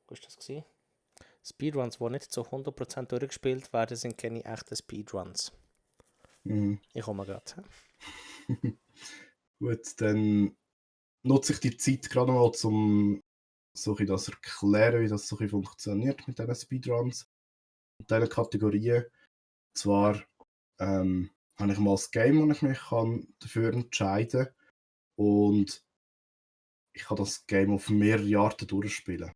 wo ist das gewesen? Speedruns, die nicht zu 100% durchgespielt werden, sind keine echten Speedruns. Mhm. Ich komme gerade. Gut, dann nutze ich die Zeit gerade mal, um so ein das erklären, wie das so ein funktioniert mit diesen Speedruns und diesen Kategorien. Zwar haben habe ich mal das Game, das ich mich dafür entscheiden kann. Und ich kann das Game auf mehrere Arten durchspielen.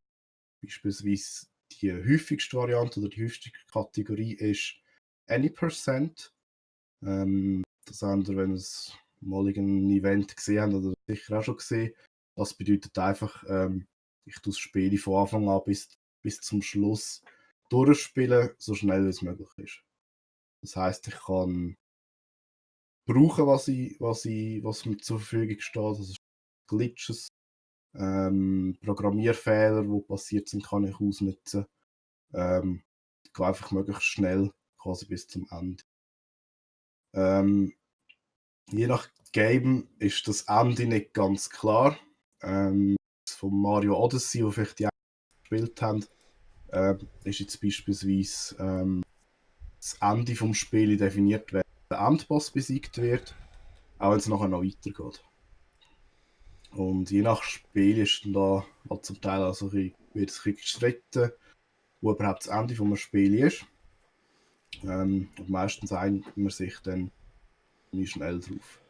Beispielsweise die häufigste Variante oder die häufigste Kategorie ist Any%. Das habt ihr, wenn ihr es mal irgendein Event gesehen habt, oder sicher auch schon gesehen. Das bedeutet einfach, ich tue das Spiel von Anfang an bis zum Schluss durchspielen, so schnell wie es möglich ist. Das heisst, ich kann brauchen, was mir zur Verfügung steht. Also Glitches, Programmierfehler, die passiert sind, kann ich ausnutzen. Ich gehe einfach möglichst schnell quasi bis zum Ende. Je nach Game ist das Ende nicht ganz klar. Von Mario Odyssey, wo vielleicht die gespielt haben, ist jetzt beispielsweise das Ende vom Spiel definiert, wenn der Endboss besiegt wird, auch wenn es nachher noch weitergeht. Und je nach Spiel ist dann da halt zum Teil also wird es ein bisschen gestritten, wo überhaupt das Ende vom Spiel ist. Und meistens einigt man sich dann nicht schnell drauf.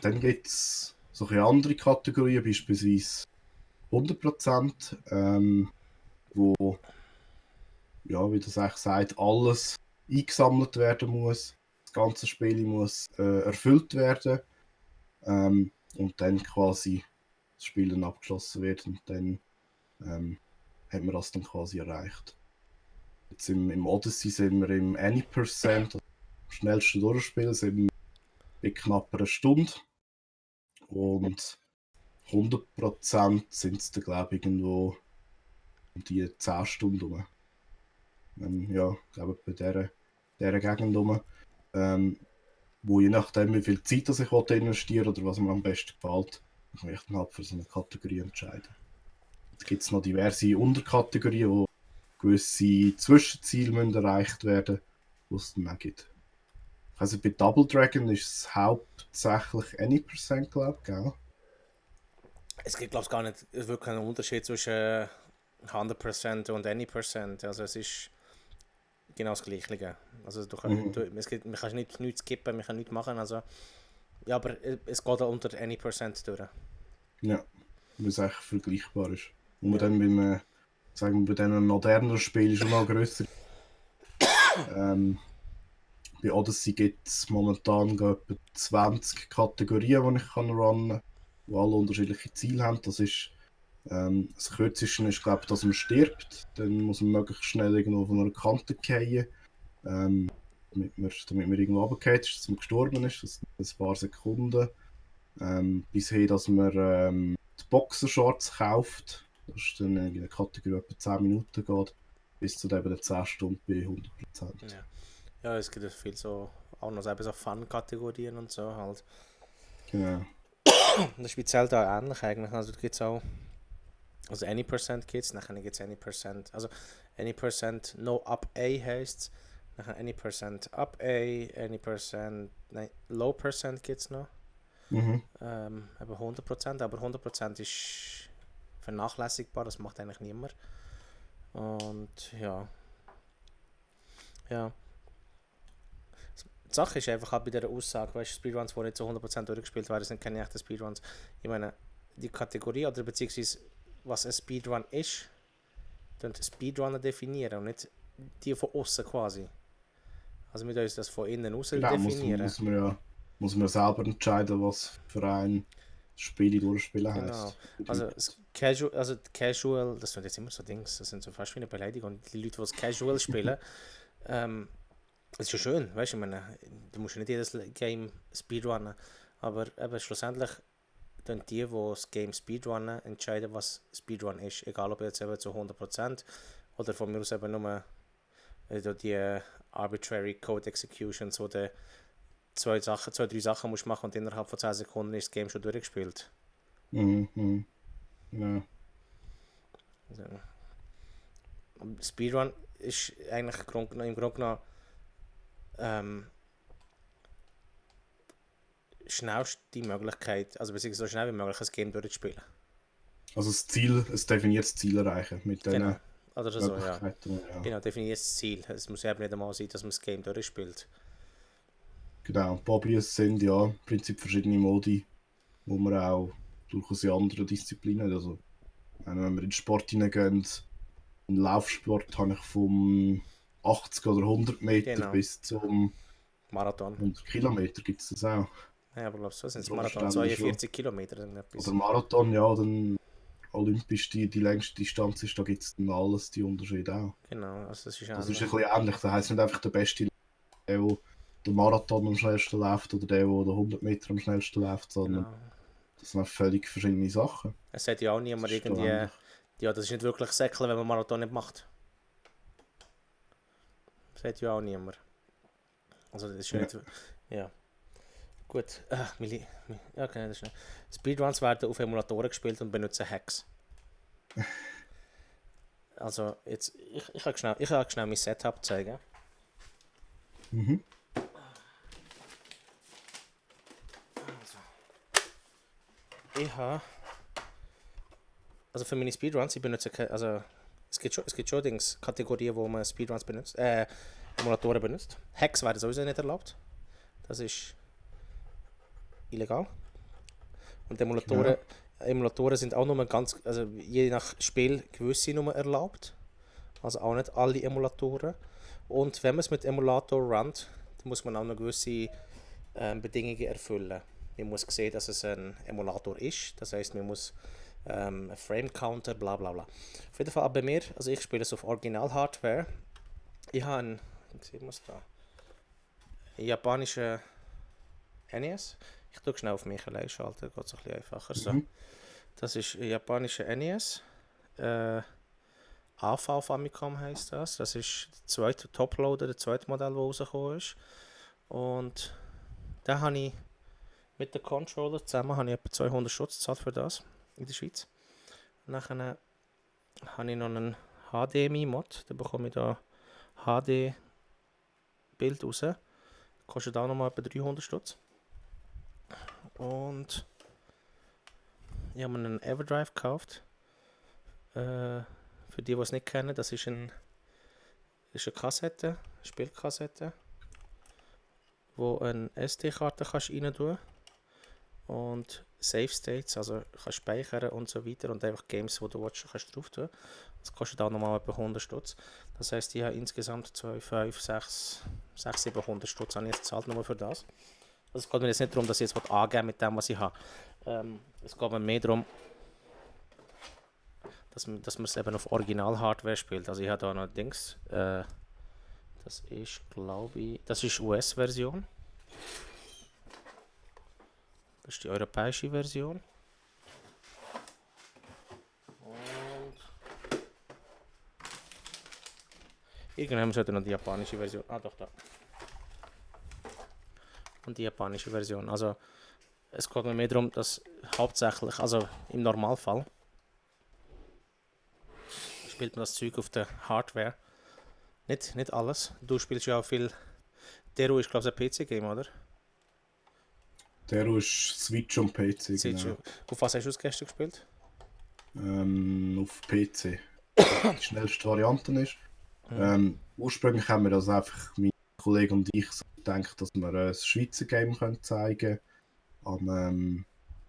Dann gibt es solche andere Kategorien, beispielsweise 100%, wo, ja, wie das eigentlich sagt, alles eingesammelt werden muss. Das ganze Spiel muss erfüllt werden. Und dann quasi das Spiel dann abgeschlossen wird und dann hat man das dann quasi erreicht. Jetzt im Odyssey sind wir im Any%, am schnellsten durchspielen, sind wir bei knapp einer Stunde. Und 100% sind es dann, glaube ich, irgendwo um die 10 Stunden rum. Ja, ich glaube bei dieser Gegend rum. Wo je nachdem, wie viel Zeit ich investieren will oder was mir am besten gefällt, kann ich dann halt für so eine Kategorie entscheiden. Da gibt es noch diverse Unterkategorien, wo gewisse Zwischenziele müssen erreicht werden, die es dann auch gibt. Also bei Double Dragon ist es hauptsächlich Any%, glaube ich, gell? Es gibt, glaube ich, gar nicht wirklich einen Unterschied zwischen 100% und Any%. Also es ist genau das Gleiche. Also man kann nichts skippen, man kann nichts machen. Also, ja, aber es geht auch unter Any% durch. Ja, weil es eigentlich vergleichbar ist. Und man dann bei diesen modernen Spielen schon noch grösser. Bei Odyssey gibt es momentan etwa 20 Kategorien, die ich runnen kann, die alle unterschiedliche Ziele haben. Das ist das Kürzeste ist, glaube ich, dass man stirbt. Dann muss man möglichst schnell irgendwo von einer Kante fallen, damit man irgendwo runterfällt, dass man gestorben ist. Das sind ein paar Sekunden. Bis hin, dass man die Boxershorts kauft. Das ist dann in einer Kategorie etwa 10 Minuten geht. Bis zu eben 10 Stunden bei 100%. Ja, es gibt viel so, auch noch so Fun-Kategorien und so halt. Genau. Das ist bei Zelda ähnlich eigentlich. Also da gibt es auch, also Any% gibt es, nachher gibt es Any%, also Any% No Up A heisst es, nachher Any% Up A, Any%, nein, Low% gibt es noch. Mhm. Eben 100%, aber 100% ist vernachlässigbar, das macht eigentlich niemand. Und ja. Die Sache ist einfach auch bei dieser Aussage, weißt du, Speedruns, die nicht zu 100% durchgespielt werden, sind keine echten Speedruns. Ich meine, die Kategorie oder beziehungsweise was ein Speedrun ist, dann Speedrunner definieren und nicht die von außen quasi. Also wir müssen uns das von innen raus definieren. Muss man selber entscheiden, was für ein Spiel durchspielen heisst. Genau. Also Casual, das sind jetzt immer so Dings, das sind so fast wie eine Beleidigung. Und die Leute, die das Casual spielen, das ist ja schön, weißt du, ich meine, du musst ja nicht jedes Game speedrunnen, aber eben schlussendlich dann die das Game speedrunnen, entscheiden, was Speedrun ist, egal ob jetzt eben zu 100% oder von mir aus eben nur die Arbitrary Code Executions, wo du zwei, drei Sachen musst machen und innerhalb von 10 Sekunden ist das Game schon durchgespielt. Mhm. Ja. Also, Speedrun ist eigentlich im Grunde genommen schnellste Möglichkeit, also beziehungsweise so schnell wie möglich ein Game durchzuspielen. Also ein definiertes Ziel erreichen mit diesen Oder so, ja. Ja. Genau, definiertes Ziel. Es muss eben nicht einmal sein, dass man das Game durchspielt. Genau, Poblies sind ja im Prinzip verschiedene Modi, wo man auch durchaus in anderen Disziplinen, also wenn wir in den Sport hineingehen, im Laufsport habe ich vom 80 oder 100 Meter Genau. bis zum Marathon. 100 Kilometer gibt es das auch. Ja, aber glaubst du, was sind es? Unter Marathon Umständen 42 Kilometer oder etwas. Oder Marathon, ja, dann olympisch die längste Distanz ist, da gibt es dann alles die Unterschiede auch. Genau, also das ist Das ist ähnlich. ein bisschen ähnlich, das heisst nicht einfach der Beste, der den Marathon am schnellsten läuft oder der den 100 Meter am schnellsten läuft, sondern Genau. das sind völlig verschiedene Sachen. Es sagt ja auch niemand Das ist irgendwie, ähnlich. ja, das ist nicht wirklich säckeln, wenn man Marathon nicht macht. Das sagt ja auch niemand. Also das ist ja Ja. nicht, ja. Gut, ja, okay, das ist schnell. Speedruns werden auf Emulatoren gespielt und benutzen Hacks. Also jetzt, ich kann schnell mein Setup zeigen. Mhm. Ich habe, also für meine Speedruns, ich benutze also es gibt schon Kategorien, wo man Speedruns benutzt, Emulatoren benutzt. Hacks werden sowieso nicht erlaubt. Das ist illegal. Und Emulatoren sind auch nur also je nach Spiel gewisse Nummer erlaubt. Also auch nicht alle Emulatoren. Und wenn man es mit Emulator runnt, dann muss man auch noch gewisse Bedingungen erfüllen. Man muss sehen, dass es ein Emulator ist. Das heißt, man muss einen Frame Counter, bla bla bla. Auf jeden Fall bei mir, also ich spiele es auf Original Hardware. Ich habe einen, sieht man es da, einen japanischen NES. Ich drücke schnell auf mich allein schalten, geht es ein bisschen einfacher. So. Das ist ein japanischer NES. AV Famicom heisst das. Das ist der zweite Toploader, der zweite Modell, der rausgekommen ist. Und da habe ich mit dem Controller zusammen habe ich etwa 200 Schutz gezahlt für das in der Schweiz. Nachher habe ich noch einen HDMI-Mod. Da bekomme ich da HD-Bild raus. Kostet auch nochmal etwa 300 Stutz. Und ich habe mir einen Everdrive gekauft. Für die es nicht kennen, das ist eine Kassette, eine Spielkassette, wo eine SD-Karte rein tun und Save States, also kannst speichern und so weiter und einfach Games, die du willst, kannst drauf tun. Das kostet auch nochmal etwa 100 Stutz. Das heisst, ich habe insgesamt 2, 5, 6, 700 Stutz an jetzt zahlt nur für das. Also es geht mir jetzt nicht darum, dass ich jetzt angeben mit dem, was ich habe. Es geht mir mehr darum, dass man es eben auf Original-Hardware spielt. Also ich habe da noch Dings. Das ist, glaube ich, das ist US-Version. Das ist die europäische Version. Und irgendwann sollte noch die japanische Version. Ah, doch, da. Und die japanische Version. Also es geht mir mehr darum, dass hauptsächlich, also im Normalfall, spielt man das Zeug auf der Hardware. Nicht alles. Du spielst ja auch viel. Deru ist, glaube ich, ein PC-Game, oder? Der ist Switch und PC, genau. Auf was hast du es gestern gespielt? Auf PC. Die schnellste Variante ist. Ursprünglich haben wir das einfach, mein Kollege und ich, so gedacht, dass wir ein Schweizer Game zeigen können. Am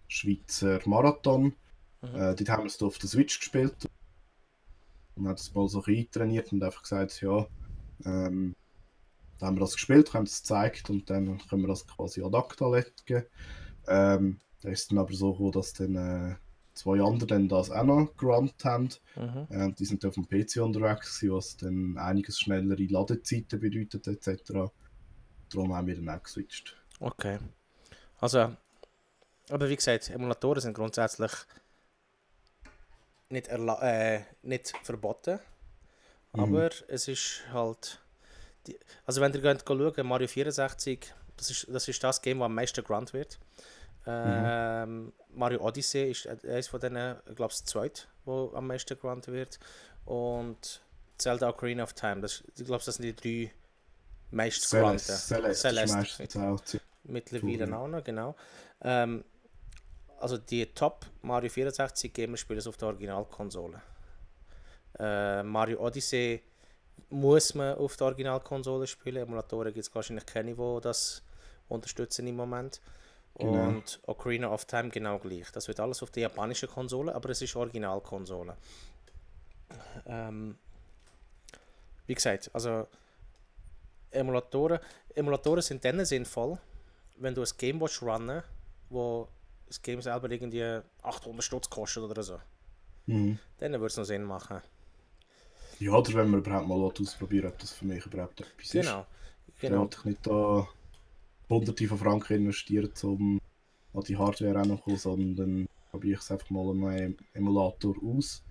Schweizer Marathon. Dort haben wir es auf der Switch gespielt. Und haben das mal so eintrainiert und einfach gesagt, ja, dann haben wir das gespielt, haben es gezeigt und dann können wir das quasi ad acta legen. Da ist es dann aber so gekommen, dass dann zwei andere dann das auch noch gerannt haben. Die sind auf dem PC unterwegs gewesen, was dann einiges schnellere Ladezeiten bedeutet etc. Darum haben wir dann auch geswitcht. Okay. Also, aber wie gesagt, Emulatoren sind grundsätzlich nicht verboten. Aber es ist halt... Also wenn ihr schaut, Mario 64, das ist das Game, das am meisten gerannt wird. Mario Odyssey ist eines von denen, ich glaube, das zweite, wo am meisten gerannt wird. Und Zelda Ocarina of Time, ich glaube, das sind die drei meist gerannten. Celeste. Mittlerweile auch noch, genau. Also die Top Mario 64 Gamer spielen es auf der Originalkonsole. Mario Mhm. Odyssey muss man auf der Originalkonsole spielen. Emulatoren gibt es wahrscheinlich keine, die unterstützen im Moment. Genau. Und Ocarina of Time genau gleich. Das wird alles auf der japanischen Konsole, aber es ist Originalkonsole. Wie gesagt, also Emulatoren sind dann sinnvoll, wenn du ein Game willst runnen, wo das Game selber irgendwie 800 Stutz kostet oder so. Mhm. Dann würde es noch Sinn machen. Ja, oder wenn man überhaupt mal ausprobieren, ob das für mich überhaupt etwas ist. Genau. Dann wollte ich nicht da Hunderte von Franken investieren, um an die Hardware ranzukommen, sondern dann probiere ich es einfach mal einen Emulator aus.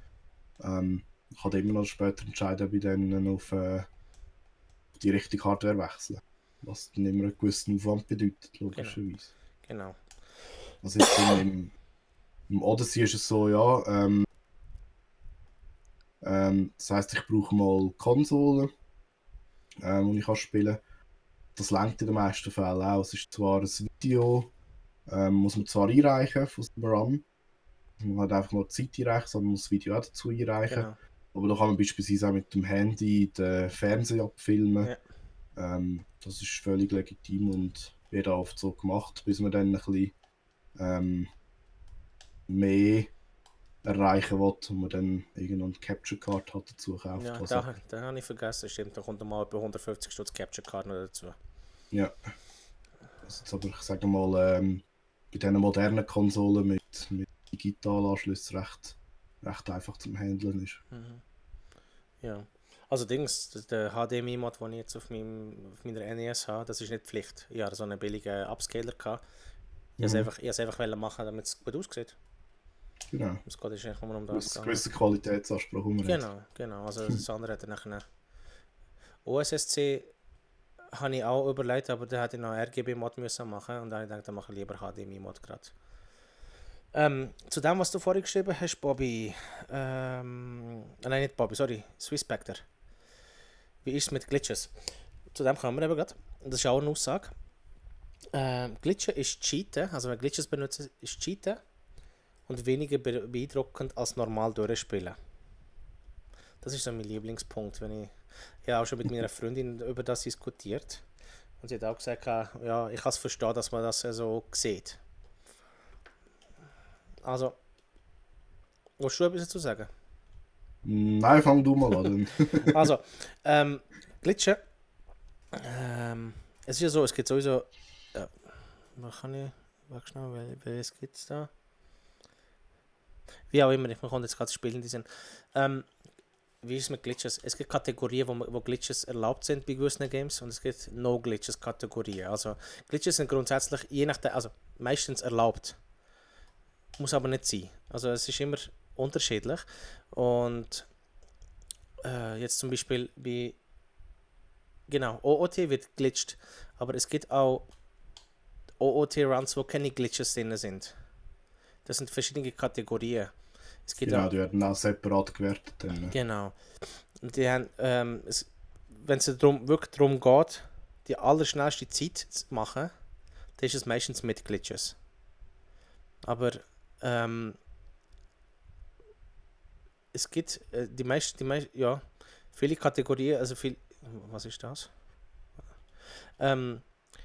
Ich kann dann immer noch später entscheiden, ob ich dann auf die richtige Hardware wechsle. Was dann immer einen gewissen Aufwand bedeutet, logischerweise. Genau. Also jetzt im Odyssey ist es so, ja, das heisst, ich brauche mal Konsolen, die ich spielen kann. Das reicht in den meisten Fällen auch. Es ist zwar ein Video, muss man zwar einreichen von dem Run. Man hat einfach nur die Zeit einreichen, sondern man muss das Video auch dazu einreichen. Genau. Aber da kann man beispielsweise auch mit dem Handy den Fernseher abfilmen. Ja. Das ist völlig legitim und wird auch oft so gemacht, bis man dann ein bisschen mehr erreichen will und man dann irgendeine Capture Card hat dazu kauft. Ja, Also, da habe ich vergessen, stimmt. Da kommt mal etwa 150 Stutz Capture Card noch dazu. ja. Also jetzt aber, ich sage mal, bei diesen modernen Konsolen mit Digitalanschlüssen recht einfach zum Handeln ist. Ja. Also der HDMI-Mod, den ich jetzt auf meiner NES habe, das ist nicht Pflicht. Ich hatte so einen billigen Upscaler gehabt. Ich wollte es einfach machen, damit es gut aussieht. Genau. Es geht eigentlich nur um das. Gewisser Qualitätsanspruch, den man hat. Genau. Also das andere hat dann nachher OSSC habe ich auch überlegt, aber da hätte ich noch RGB-Mod müssen machen und dann habe ich gedacht, dann mache ich lieber HDMI-Mod gerade. Zu dem, was du vorhin geschrieben hast, Bobby, nein, nicht Bobby, sorry, Swisspector. Wie ist es mit Glitches? Zu dem kommen wir eben gerade. Das ist auch eine Aussage. Glitchen ist Cheaten, also wenn Glitches benutzen, ist Cheaten und weniger beeindruckend als normal durchspielen. Das ist so mein Lieblingspunkt, wenn ich habe auch schon mit meiner Freundin über das diskutiert und sie hat auch gesagt, ja, ich kann es verstehen, dass man das so sieht. Also, willst du etwas dazu sagen? Nein, fang du mal an. Also, Glitchen. Es ist ja so, es gibt sowieso. Was kann ich. Warte schnell, welches gibt es da? Wie auch immer, man kommt jetzt gerade spielen, die sind. Wie ist es mit Glitches? Es gibt Kategorien, wo Glitches erlaubt sind bei gewissen Games und es gibt No-Glitches-Kategorien. Also, Glitches sind grundsätzlich je nachdem, also meistens erlaubt. Muss aber nicht sein. Also, es ist immer unterschiedlich. Und jetzt zum Beispiel bei. Genau, OOT wird glitcht, aber es gibt auch OOT-Runs, wo keine Glitches drin sind. Das sind verschiedene Kategorien. Es gibt Genau, auch, die werden auch separat gewertet. Dann. genau. Und die haben, wenn es wirklich darum geht, die allerschnellste Zeit zu machen, dann ist es meistens mit Glitches. Aber es gibt die meisten, ja, viele Kategorien, also was ist das?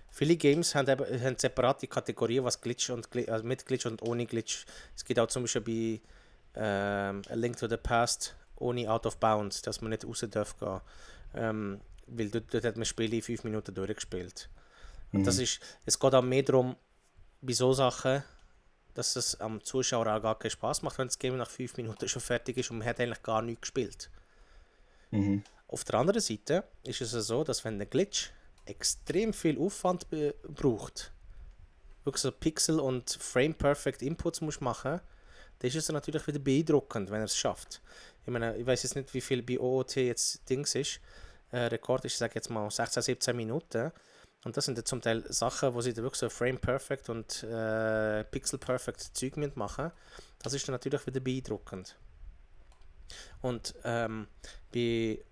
Viele Games haben separate Kategorien, was Glitch und also mit Glitch und ohne Glitch. Es gibt auch zum Beispiel bei A Link to the Past ohne Out of Bounds, dass man nicht raus darf gehen. Weil dort hat man Spiele in 5 Minuten durchgespielt. Und es geht auch mehr darum, bei so Sachen, dass es am Zuschauer auch gar keinen Spaß macht, wenn das Game nach 5 Minuten schon fertig ist und man hat eigentlich gar nichts gespielt. Auf der anderen Seite ist es so, dass wenn der Glitch extrem viel Aufwand braucht, wirklich so Pixel- und Frame-Perfect Inputs muss machen, dann ist es natürlich wieder beeindruckend, wenn er es schafft. Ich meine, ich weiß jetzt nicht, wie viel bei OOT jetzt Dings ist. Rekord ist, ich sage jetzt mal, 16, 17 Minuten. Und das sind dann zum Teil Sachen, wo sie dann wirklich so Frame-Perfect und Pixel-Perfect Zeug machen. Das ist dann natürlich wieder beeindruckend. Und bei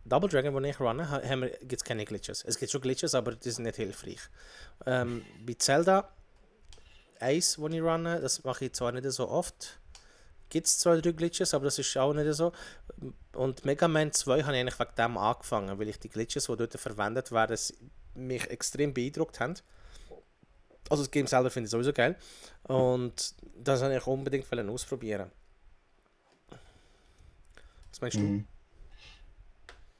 Double Dragon, wo ich runne, gibt es keine Glitches. Es gibt schon Glitches, aber die sind nicht hilfreich. Bei Zelda 1, wo ich runne, das mache ich zwar nicht so oft, gibt es 2, 3 Glitches, aber das ist auch nicht so. Und Mega Man 2 habe ich eigentlich wegen dem angefangen, weil ich die Glitches, die dort verwendet werden, mich extrem beeindruckt haben. Also das Game selber finde ich sowieso geil. Und das wollte ich unbedingt ausprobieren. Was meinst du? Mhm.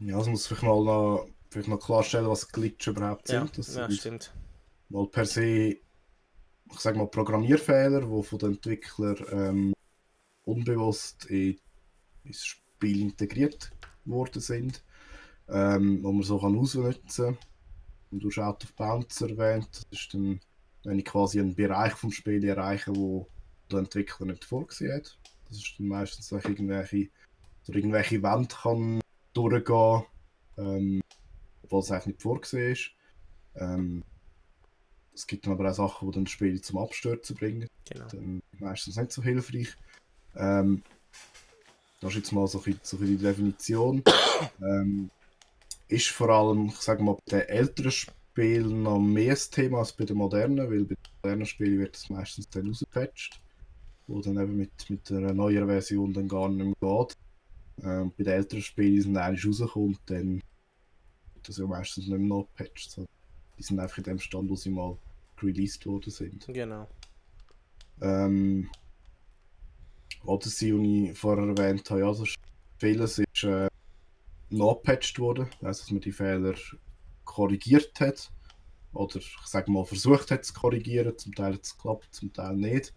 Ja, also muss vielleicht noch klarstellen, was Glitch überhaupt Ja, sind. Das ja, sind stimmt. mal per se, ich sag mal, Programmierfehler, die von den Entwicklern unbewusst ins Spiel integriert worden sind, wo man so kann ausnutzen kann. Und du hast Out of Bounds erwähnt, das ist dann, wenn ich quasi einen Bereich vom Spiel erreiche, wo der Entwickler nicht vorgesehen hat. Das ist dann meistens, wenn ich irgendwelche Wände kann durchgehen, obwohl es eigentlich nicht vorgesehen ist. Es gibt dann aber auch Sachen, die dann das Spiel zum Abstürzen bringen. Genau. Dann meistens nicht so hilfreich. Das ist jetzt mal so ein bisschen die Definition. Ist vor allem, ich sage mal, bei den älteren Spielen noch mehr ein Thema als bei den modernen, weil bei den modernen Spielen wird es meistens dann rausgepatcht, wo dann eben mit einer neueren Version dann gar nicht mehr geht. Bei den älteren Spielen sind eigentlich rausgekommen, dann wird das ja meistens nicht mehr nachgepatcht. So. Die sind einfach in dem Stand, wo sie mal released worden sind. Genau. Odyssey, die ich vorher erwähnt habe, ja, also vieles ist nachgepatcht worden, also dass man die Fehler korrigiert hat oder ich sage mal versucht hat zu korrigieren, zum Teil hat es geklappt, zum Teil nicht.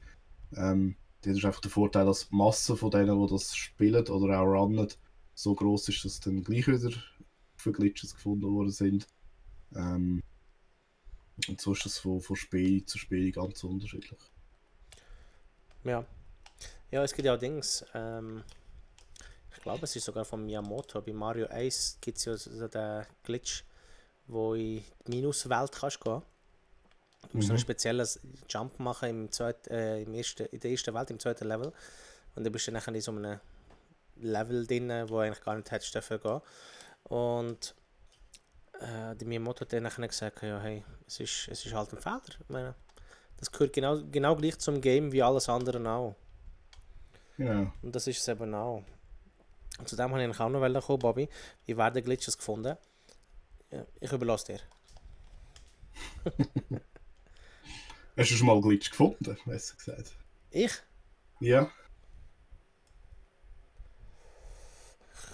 Das ist einfach der Vorteil, dass die Masse von denen, die das spielen oder auch runnen, so groß ist, dass dann gleich wieder für Glitches gefunden worden sind. Und so ist das von Spiel zu Spiel ganz unterschiedlich. Ja. Ja, es gibt ja auch Dings. Ich glaube, es ist sogar von Miyamoto. Bei Mario 1 gibt es ja so den Glitch, wo in die Minuswelt kannst gehen. Du musst so einen speziellen Jump machen in der ersten Welt, im zweiten Level. Und dann bist du dann in so einem Level drin, wo eigentlich gar nicht hättest dafür gehen. Und die Miyamoto hat dann nachher gesagt, ja, hey, es ist halt ein Fehler. Ich meine, das gehört genau gleich zum Game wie alles andere auch. Genau. Und das ist es eben auch. Und zu dem wollte ich auch noch kommen, Bobby. Wie werden Glitches gefunden? Ja, ich überlasse dir. Hast du schon mal Glitch gefunden, besser gesagt? Ich? Ja.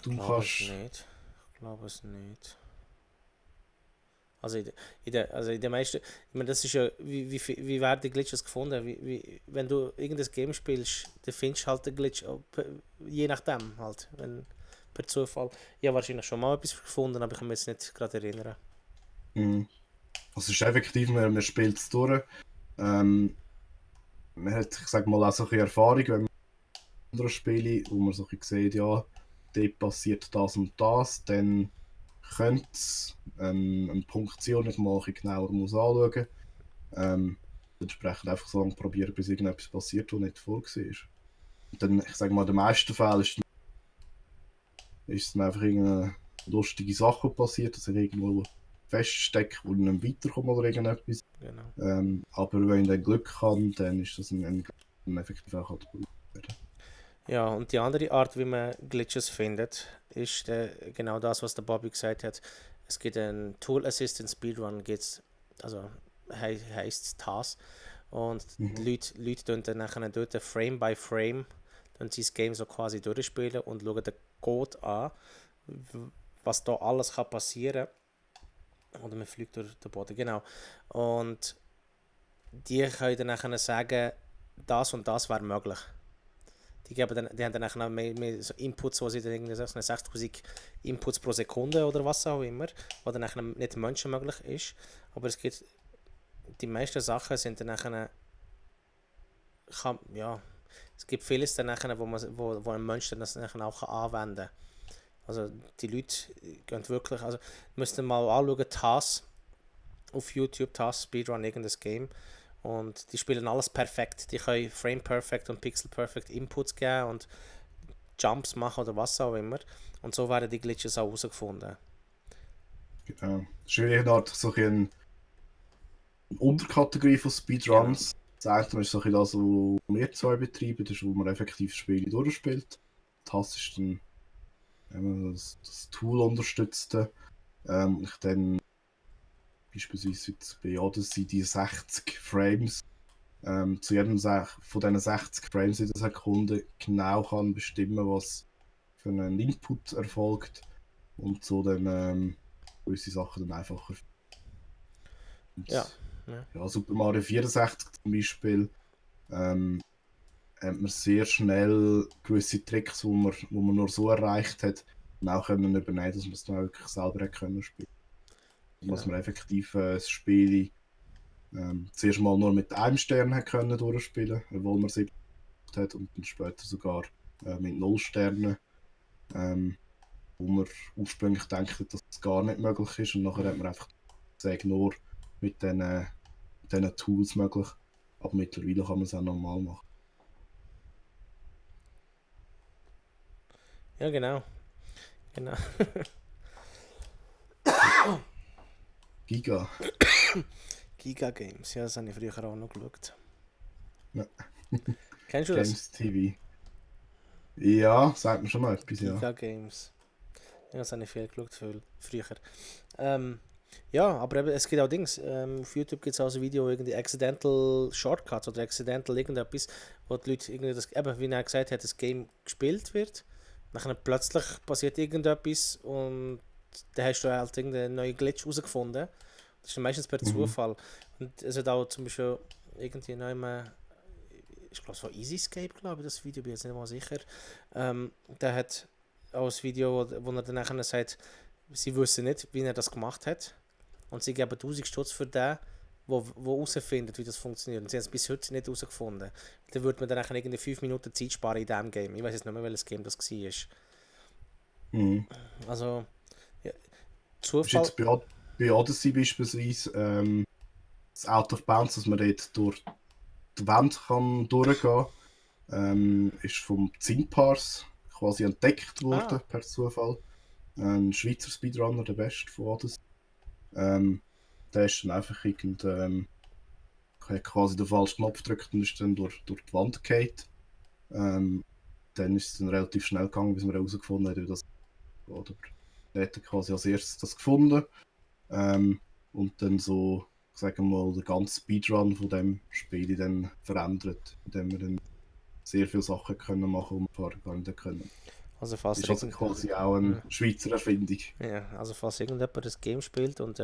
Du Glaube es kannst. nicht. Ich glaube es nicht. Also in der meisten. Ich meine, das ist ja. Wie werden die Glitches gefunden? Wenn du irgendein Game spielst, dann findest du halt den Glitch. Je nachdem halt. Per Zufall. Ich habe wahrscheinlich schon mal etwas gefunden, aber ich kann mich jetzt nicht gerade erinnern. Also es ist effektiv, man spielt es durch. Man hat, ich sag mal, auch so ein bisschen Erfahrung, wenn man andere Spiele, wo man so ein bisschen sieht, ja, dort passiert das und das, dann könnte es eine Punktion nicht mal ein bisschen genauer muss anschauen. Entsprechend einfach so lange probieren, bis irgendetwas passiert, was nicht vorgesehen ist. Und dann, ich sag mal, in den meisten Fällen ist dann einfach irgendeine lustige Sache passiert, dass ich irgendwo feststecke und nicht weiterkomme oder irgendetwas. Genau. Aber wenn ich dann Glück habe, dann ist das ein effektiv auch halt gut. Ja, und die andere Art, wie man Glitches findet, ist genau das, was der Bobby gesagt hat. Es gibt einen Tool Assistant Speedrun, also heisst es TAS. Und die Leute tun dann nachher dort Frame by Frame sie das Game so quasi durchspielen und schauen den Code an, was da alles kann passieren kann. Oder man fliegt durch den Boden, genau. Und die können dann nachher sagen, das und das wäre möglich. Die haben dann nachher mehr so Inputs, wo sie dann irgendwie 6000 Inputs pro Sekunde oder was auch immer, was dann nachher nicht menschenmöglich ist. Aber die meisten Sachen sind dann nachher, es gibt vieles dann nachher, wo ein Mensch dann das nachher auch anwenden kann. Also die Leute gehen wirklich, also müsst ihr mal anschauen, TAS auf YouTube, TAS Speedrun, irgendein Game. Und die spielen alles perfekt. Die können Frame Perfect und Pixel Perfect Inputs geben und Jumps machen oder was auch immer. Und so werden die Glitches auch herausgefunden. Genau. Das ist wirklich eine Art so eine Unterkategorie von Speedruns. Genau. Das eine ist so das, was wir zwei betreiben, das ist, wo man effektiv Spiele durchspielt. Das ist dann das Tool unterstützte. Ich dann beispielsweise jetzt bei Odyssey die 60 Frames, zu jedem von diesen 60 Frames in der Sekunde genau kann bestimmen, was für einen Input erfolgt und so dann gewisse Sachen dann einfacher. Und, Ja. ja, Super Mario 64 zum Beispiel hat man sehr schnell gewisse Tricks, wo man nur so erreicht hat, und auch können übernehmen, dass man es dann auch wirklich selber hat können spielen. Dass man effektiv das Spiel zuerst mal nur mit einem Stern hat können durchspielen, obwohl man 7 hat, und dann später sogar mit 0 Sternen, wo man ursprünglich denkt, dass das gar nicht möglich ist, und nachher hat man einfach nur mit diesen Tools möglich, aber mittlerweile kann man es auch normal machen. Ja, genau. Giga. Giga Games, ja, das habe ich früher auch noch geschaut. Ja. Kennst du das? Games TV. Ja, sagt mir schon mal etwas, ja. Giga Games. Ja, das habe ich viel geschaut früher. Ja, aber eben, es gibt auch Dings. Auf YouTube gibt es auch so ein Video, irgendwie Accidental Shortcuts oder Accidental irgendetwas, wo die Leute irgendwie das, eben, wie er gesagt hat, das Game gespielt wird. Dann plötzlich passiert irgendetwas und dann hast du halt irgendeinen neuen Glitch herausgefunden. Das ist meistens per Zufall. Und es hat auch zum Beispiel irgendwie neu, ich glaube, es war Easyscape, glaube ich, das Video, bin ich jetzt nicht mal sicher. Der hat auch ein Video, wo er dann nachher sagt, sie wissen nicht, wie er das gemacht hat. Und sie geben 1000 Stutz für den, der herausfindet, wie das funktioniert. Und sie haben es bis heute nicht herausgefunden. Dann würde man dann nachher irgendwie 5 Minuten Zeit sparen in diesem Game. Ich weiß jetzt nicht mehr, welches Game das war. Also, ja, Zufall. Ist jetzt bei Odyssey beispielsweise das Out of Bounds, dass man dort durch die Wand kann durchgehen kann, ist vom Zinpars quasi entdeckt worden, per Zufall. Ein Schweizer Speedrunner, der Beste von Odyssey. Der ist dann einfach hat quasi den falschen Knopf gedrückt und ist dann durch die Wand gefallen. Dann ist es dann relativ schnell gegangen, bis man herausgefunden hat, wie das geht. Oder der hat quasi als erstes das gefunden. Und dann so, sagen wir mal, den ganzen Speedrun von dem Spiel dann verändert, indem wir dann sehr viele Sachen können machen, die wir vorher gar nicht können. Also falls das ist also quasi auch eine Schweizer Erfindung. Ja, also falls irgendjemand das Game spielt und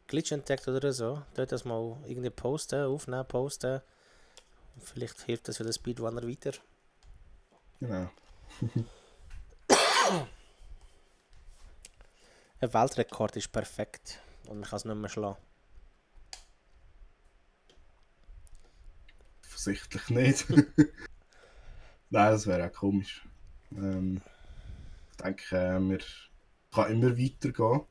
Glitch entdeckt oder so, dort das mal irgendwie aufnehmen, posten. Vielleicht hilft das für den Speedrunner weiter. Genau. Ein Weltrekord ist perfekt und man kann es nicht mehr schlagen. Offensichtlich nicht. Nein, das wäre auch komisch. Ich denke, wir kann immer weitergehen.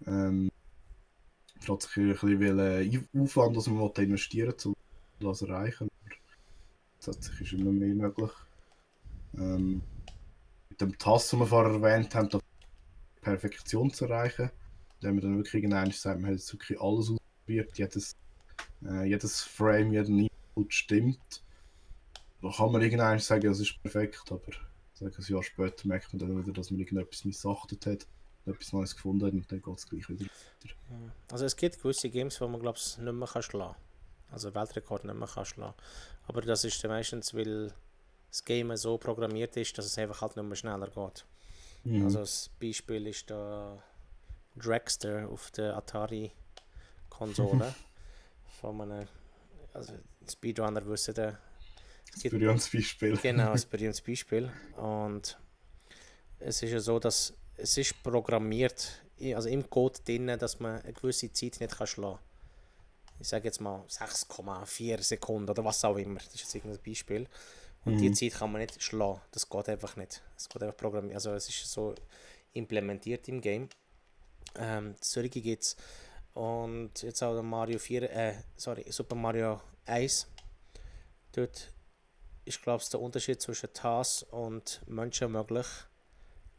Es hat sich ein bisschen Aufwand, dass man investieren will, um das zu erreichen. Aber tatsächlich ist immer mehr möglich. Mit dem Task, den wir vorher erwähnt haben, die Perfektion zu erreichen, indem wir dann wirklich irgendwann sagen, wir haben jetzt wirklich alles ausprobiert, jedes Frame, jeder Input stimmt. Da kann man irgendwann sagen, es ist perfekt, aber ein Jahr später merkt man dann wieder, dass man irgendetwas missachtet hat, etwas Neues gefunden hat, und dann geht es gleich wieder weiter. Also es gibt gewisse Games, wo man glaube ich nicht mehr schlagen kann. Also Weltrekord nicht mehr schlagen kann. Aber das ist dann meistens, weil das Game so programmiert ist, dass es einfach halt nicht mehr schneller geht. Also das Beispiel ist da Dragster auf der Atari-Konsole. Von einem, also Speedrunner wissen da. Das berühmtes Beispiel. Genau, das berühmtes Beispiel. Und es ist ja so, dass es ist programmiert, also im Code drin, dass man eine gewisse Zeit nicht schlagen kann. Ich sage jetzt mal 6,4 Sekunden oder was auch immer. Das ist jetzt irgendein Beispiel. Und die Zeit kann man nicht schlagen. Das geht einfach nicht. Es geht einfach programmiert. Also es ist so implementiert im Game. Solche gibt es. Und jetzt auch Super Mario 1. Dort ist, glaube ich, der Unterschied zwischen TAS und Menschen möglich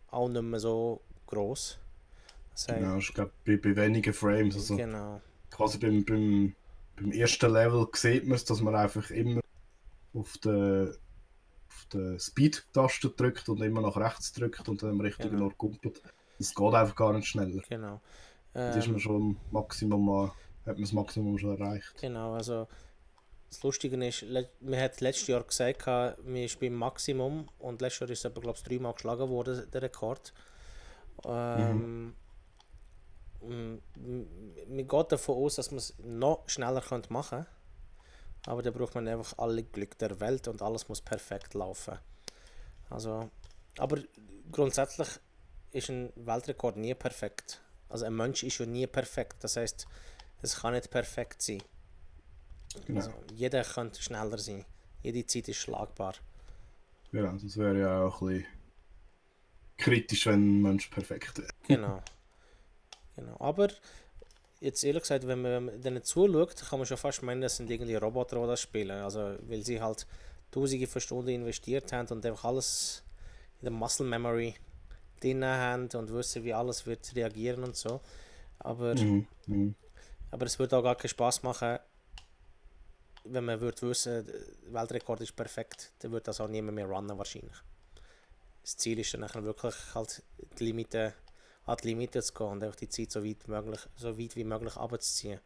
auch nicht mehr so gross. Genau, ich glaube bei wenigen Frames. Also genau. Quasi beim ersten Level sieht man es, dass man einfach immer auf die Speed-Taste drückt und immer nach rechts drückt und dann am richtigen Ort kumpelt. Es geht einfach gar nicht schneller. Genau. Das ist man schon hat man das Maximum schon erreicht. Genau, also das Lustige ist, man hat letztes Jahr gesagt, wir spielen Maximum und letztes Jahr ist es aber, glaube ich, 3-mal geschlagen worden, der Rekord. Mhm. Man geht davon aus, dass man es noch schneller machen könnte, aber da braucht man einfach alle Glück der Welt und alles muss perfekt laufen. Also, aber grundsätzlich ist ein Weltrekord nie perfekt. Also ein Mensch ist ja nie perfekt, das heißt, es kann nicht perfekt sein. Genau. Also, jeder könnte schneller sein. Jede Zeit ist schlagbar. Ja, das wäre ja auch ein bisschen kritisch, wenn ein Mensch perfekt wäre. Genau. Genau. Aber jetzt ehrlich gesagt, wenn man denen zuschaut, kann man schon fast meinen, das sind irgendwie Roboter, die das spielen. Also, weil sie halt Tausende von Stunden investiert haben und einfach alles in der Muscle Memory drin haben und wissen, wie alles wird reagieren und so. Aber, Mhm. Mhm. aber es würde auch gar keinen Spaß machen, wenn man würde wissen, der Weltrekord ist perfekt, dann würde das auch niemand mehr runnen wahrscheinlich. Das Ziel ist dann nachher wirklich halt an die Limite zu gehen und einfach die Zeit so weit wie möglich abzuziehen.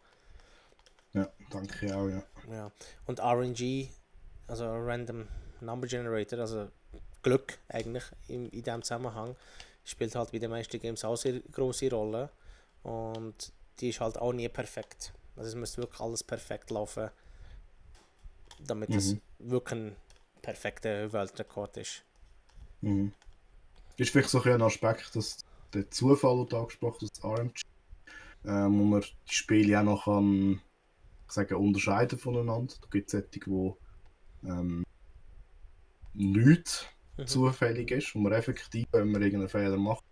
Ja, danke auch, ja. Ja. Und RNG, also Random Number Generator, also Glück eigentlich in diesem Zusammenhang, spielt halt bei den meisten Games auch sehr große Rolle. Und die ist halt auch nie perfekt. Also es müsste wirklich alles perfekt laufen, damit es Mhm. wirklich ein perfekter Weltrekord ist. Mhm. Ist vielleicht so ein Aspekt, dass der Zufall, den du angesprochen hast, das RNG, wo man die Spiele auch noch kann, sagen, unterscheiden voneinander. Da gibt es solche, wo nichts Mhm. zufällig ist, wo man effektiv, wenn man irgendeinen Fehler macht,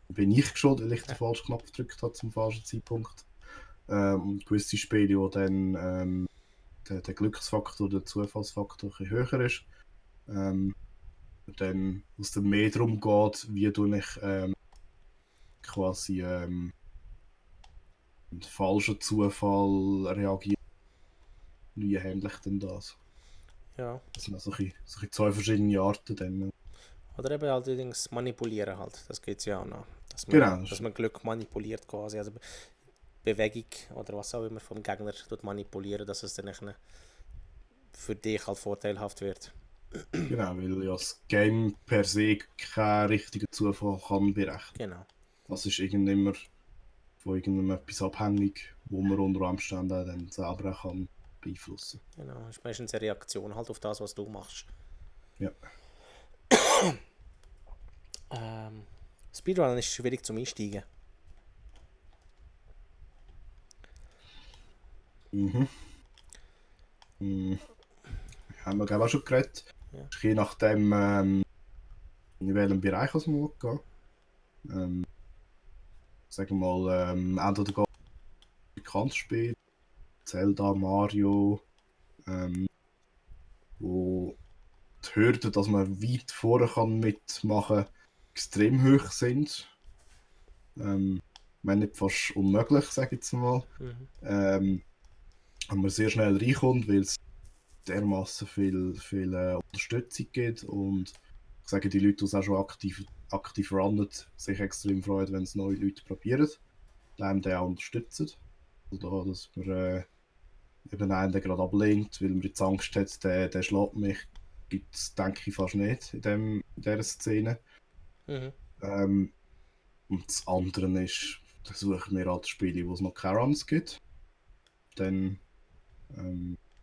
bin ich schuld, weil ich den falschen Knopf gedrückt habe zum falschen Zeitpunkt. Und gewisse Spiele, wo dann der Glücksfaktor, der Zufallsfaktor ein bisschen höher ist. Dann, wo es dann mehr darum geht, wie du ich quasi einen falschen Zufall reagieren. Wie handle ich denn das? Ja. Das sind also so ein bisschen zwei verschiedene Arten. Dann. Oder eben allerdings manipulieren halt. Das geht ja auch noch. Genau. Dass man Glück manipuliert quasi. Also Bewegung oder was auch immer vom Gegner manipulieren, dass es dann nachher für dich halt vorteilhaft wird. Genau, weil ja das Game per se keinen richtigen Zufall kann berechnen. Genau. Das ist immer von irgendetwas abhängig, wo man unter Umständen dann selber auch kann beeinflussen Genau. Das ist meistens eine Reaktion halt auf das, was du machst. Ja. Speedrun ist schwierig zum Einsteigen. Mhm. Mhm. Haben wir glaube ich auch schon geredet. Ja. Je nachdem, in welchem Bereich es man gehen. Sagen wir mal, entweder geht bekanntes Spiel, Zelda, Mario, wo die Hürden, dass man weit vorne kann mitmachen, extrem hoch sind. Wenn nicht fast unmöglich, sage ich jetzt mal. Mhm. Und man sehr schnell reinkommt, weil es dermaßen viel Unterstützung gibt und ich sage, die Leute, die es auch schon aktiv runnen, sich extrem freuen, wenn es neue Leute probieren, die einem dann auch unterstützen. Also da, dass man eben einen der gerade ablehnt, weil man jetzt Angst hat, der schlägt mich, gibt es, denke ich, fast nicht in dieser Szene. Mhm. Und das andere ist, da suche ich mir halt Spiele, wo es noch keine Runs gibt. Dann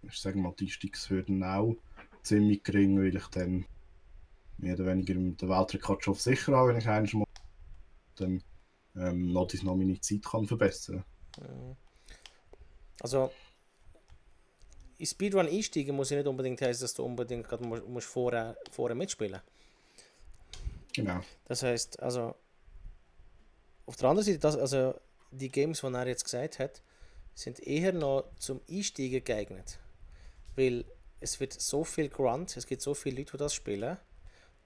ist, sagen wir mal, die Einstiegshürden auch ziemlich gering, weil ich dann mehr oder weniger den Weltrekord schon auf sicher habe, wenn ich einen mal dann noch meine Zeit kann verbessern. Also in Speedrun einsteigen muss ja nicht unbedingt heißen, dass du unbedingt gerade musst vorher mitspielen. Genau. Das heißt, also auf der anderen Seite, also die Games, die er jetzt gesagt hat, sind eher noch zum Einsteigen geeignet. Weil es wird so viel gerannt, es gibt so viele Leute, die das spielen.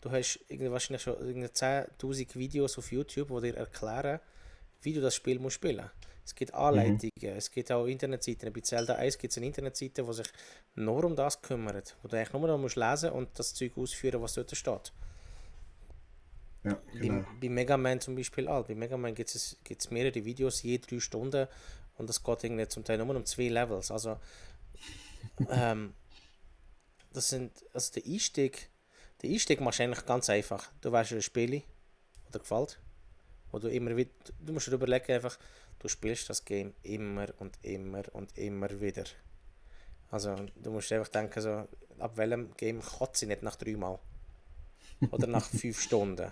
Du hast wahrscheinlich schon 10.000 Videos auf YouTube, die dir erklären, wie du das Spiel musst spielen. Es gibt Anleitungen, es gibt auch Internetseiten. Bei Zelda 1 gibt es eine Internetseite, die sich nur um das kümmert. Wo du eigentlich nur noch musst lesen und das Zeug ausführen, was dort steht. Ja, genau. Bei Mega Man zum Beispiel auch. Bei Mega Man gibt es mehrere Videos, je 3 Stunden und das geht irgendwie zum Teil nur um 2 Levels. Also, ähm, also der Einstieg machst du eigentlich ganz einfach. Du weißt, ein Spiel oder gefällt, wo du immer wieder, du musst dir überlegen einfach, du spielst das Game immer und immer und immer wieder. Also, du musst einfach denken, so, ab welchem Game kotze ich nicht nach 3 Mal oder nach 5 Stunden.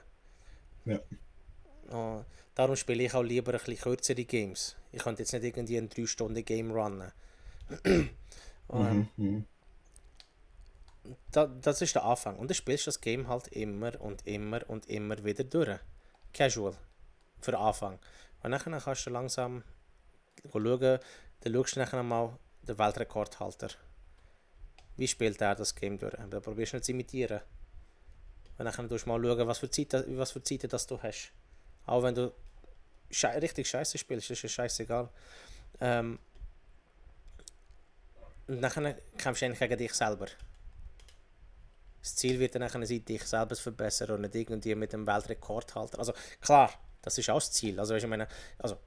Ja. Oh, darum spiele ich auch lieber ein bisschen kürzere Games. Ich könnte jetzt nicht irgendwie ein 3 Stunden Game runnen. Mhm. Mhm. Das ist der Anfang. Und dann spielst du das Game halt immer und immer und immer wieder durch. Casual. Für den Anfang. Und dann kannst du langsam schauen, dann schaust du nachher mal den Weltrekordhalter. Wie spielt er das Game durch? Dann probierst du nicht zu imitieren. Und dann tust du mal schauen, was für Zeiten das du hast. Auch wenn du richtig scheiße spielst, ist es scheißegal. Und dann kämpfst du eigentlich gegen dich selber. Das Ziel wird dann nachher sein, dich selber zu verbessern und nicht irgendwie mit dem Weltrekordhalter. Also klar, das ist auch das Ziel. Also ich meine, also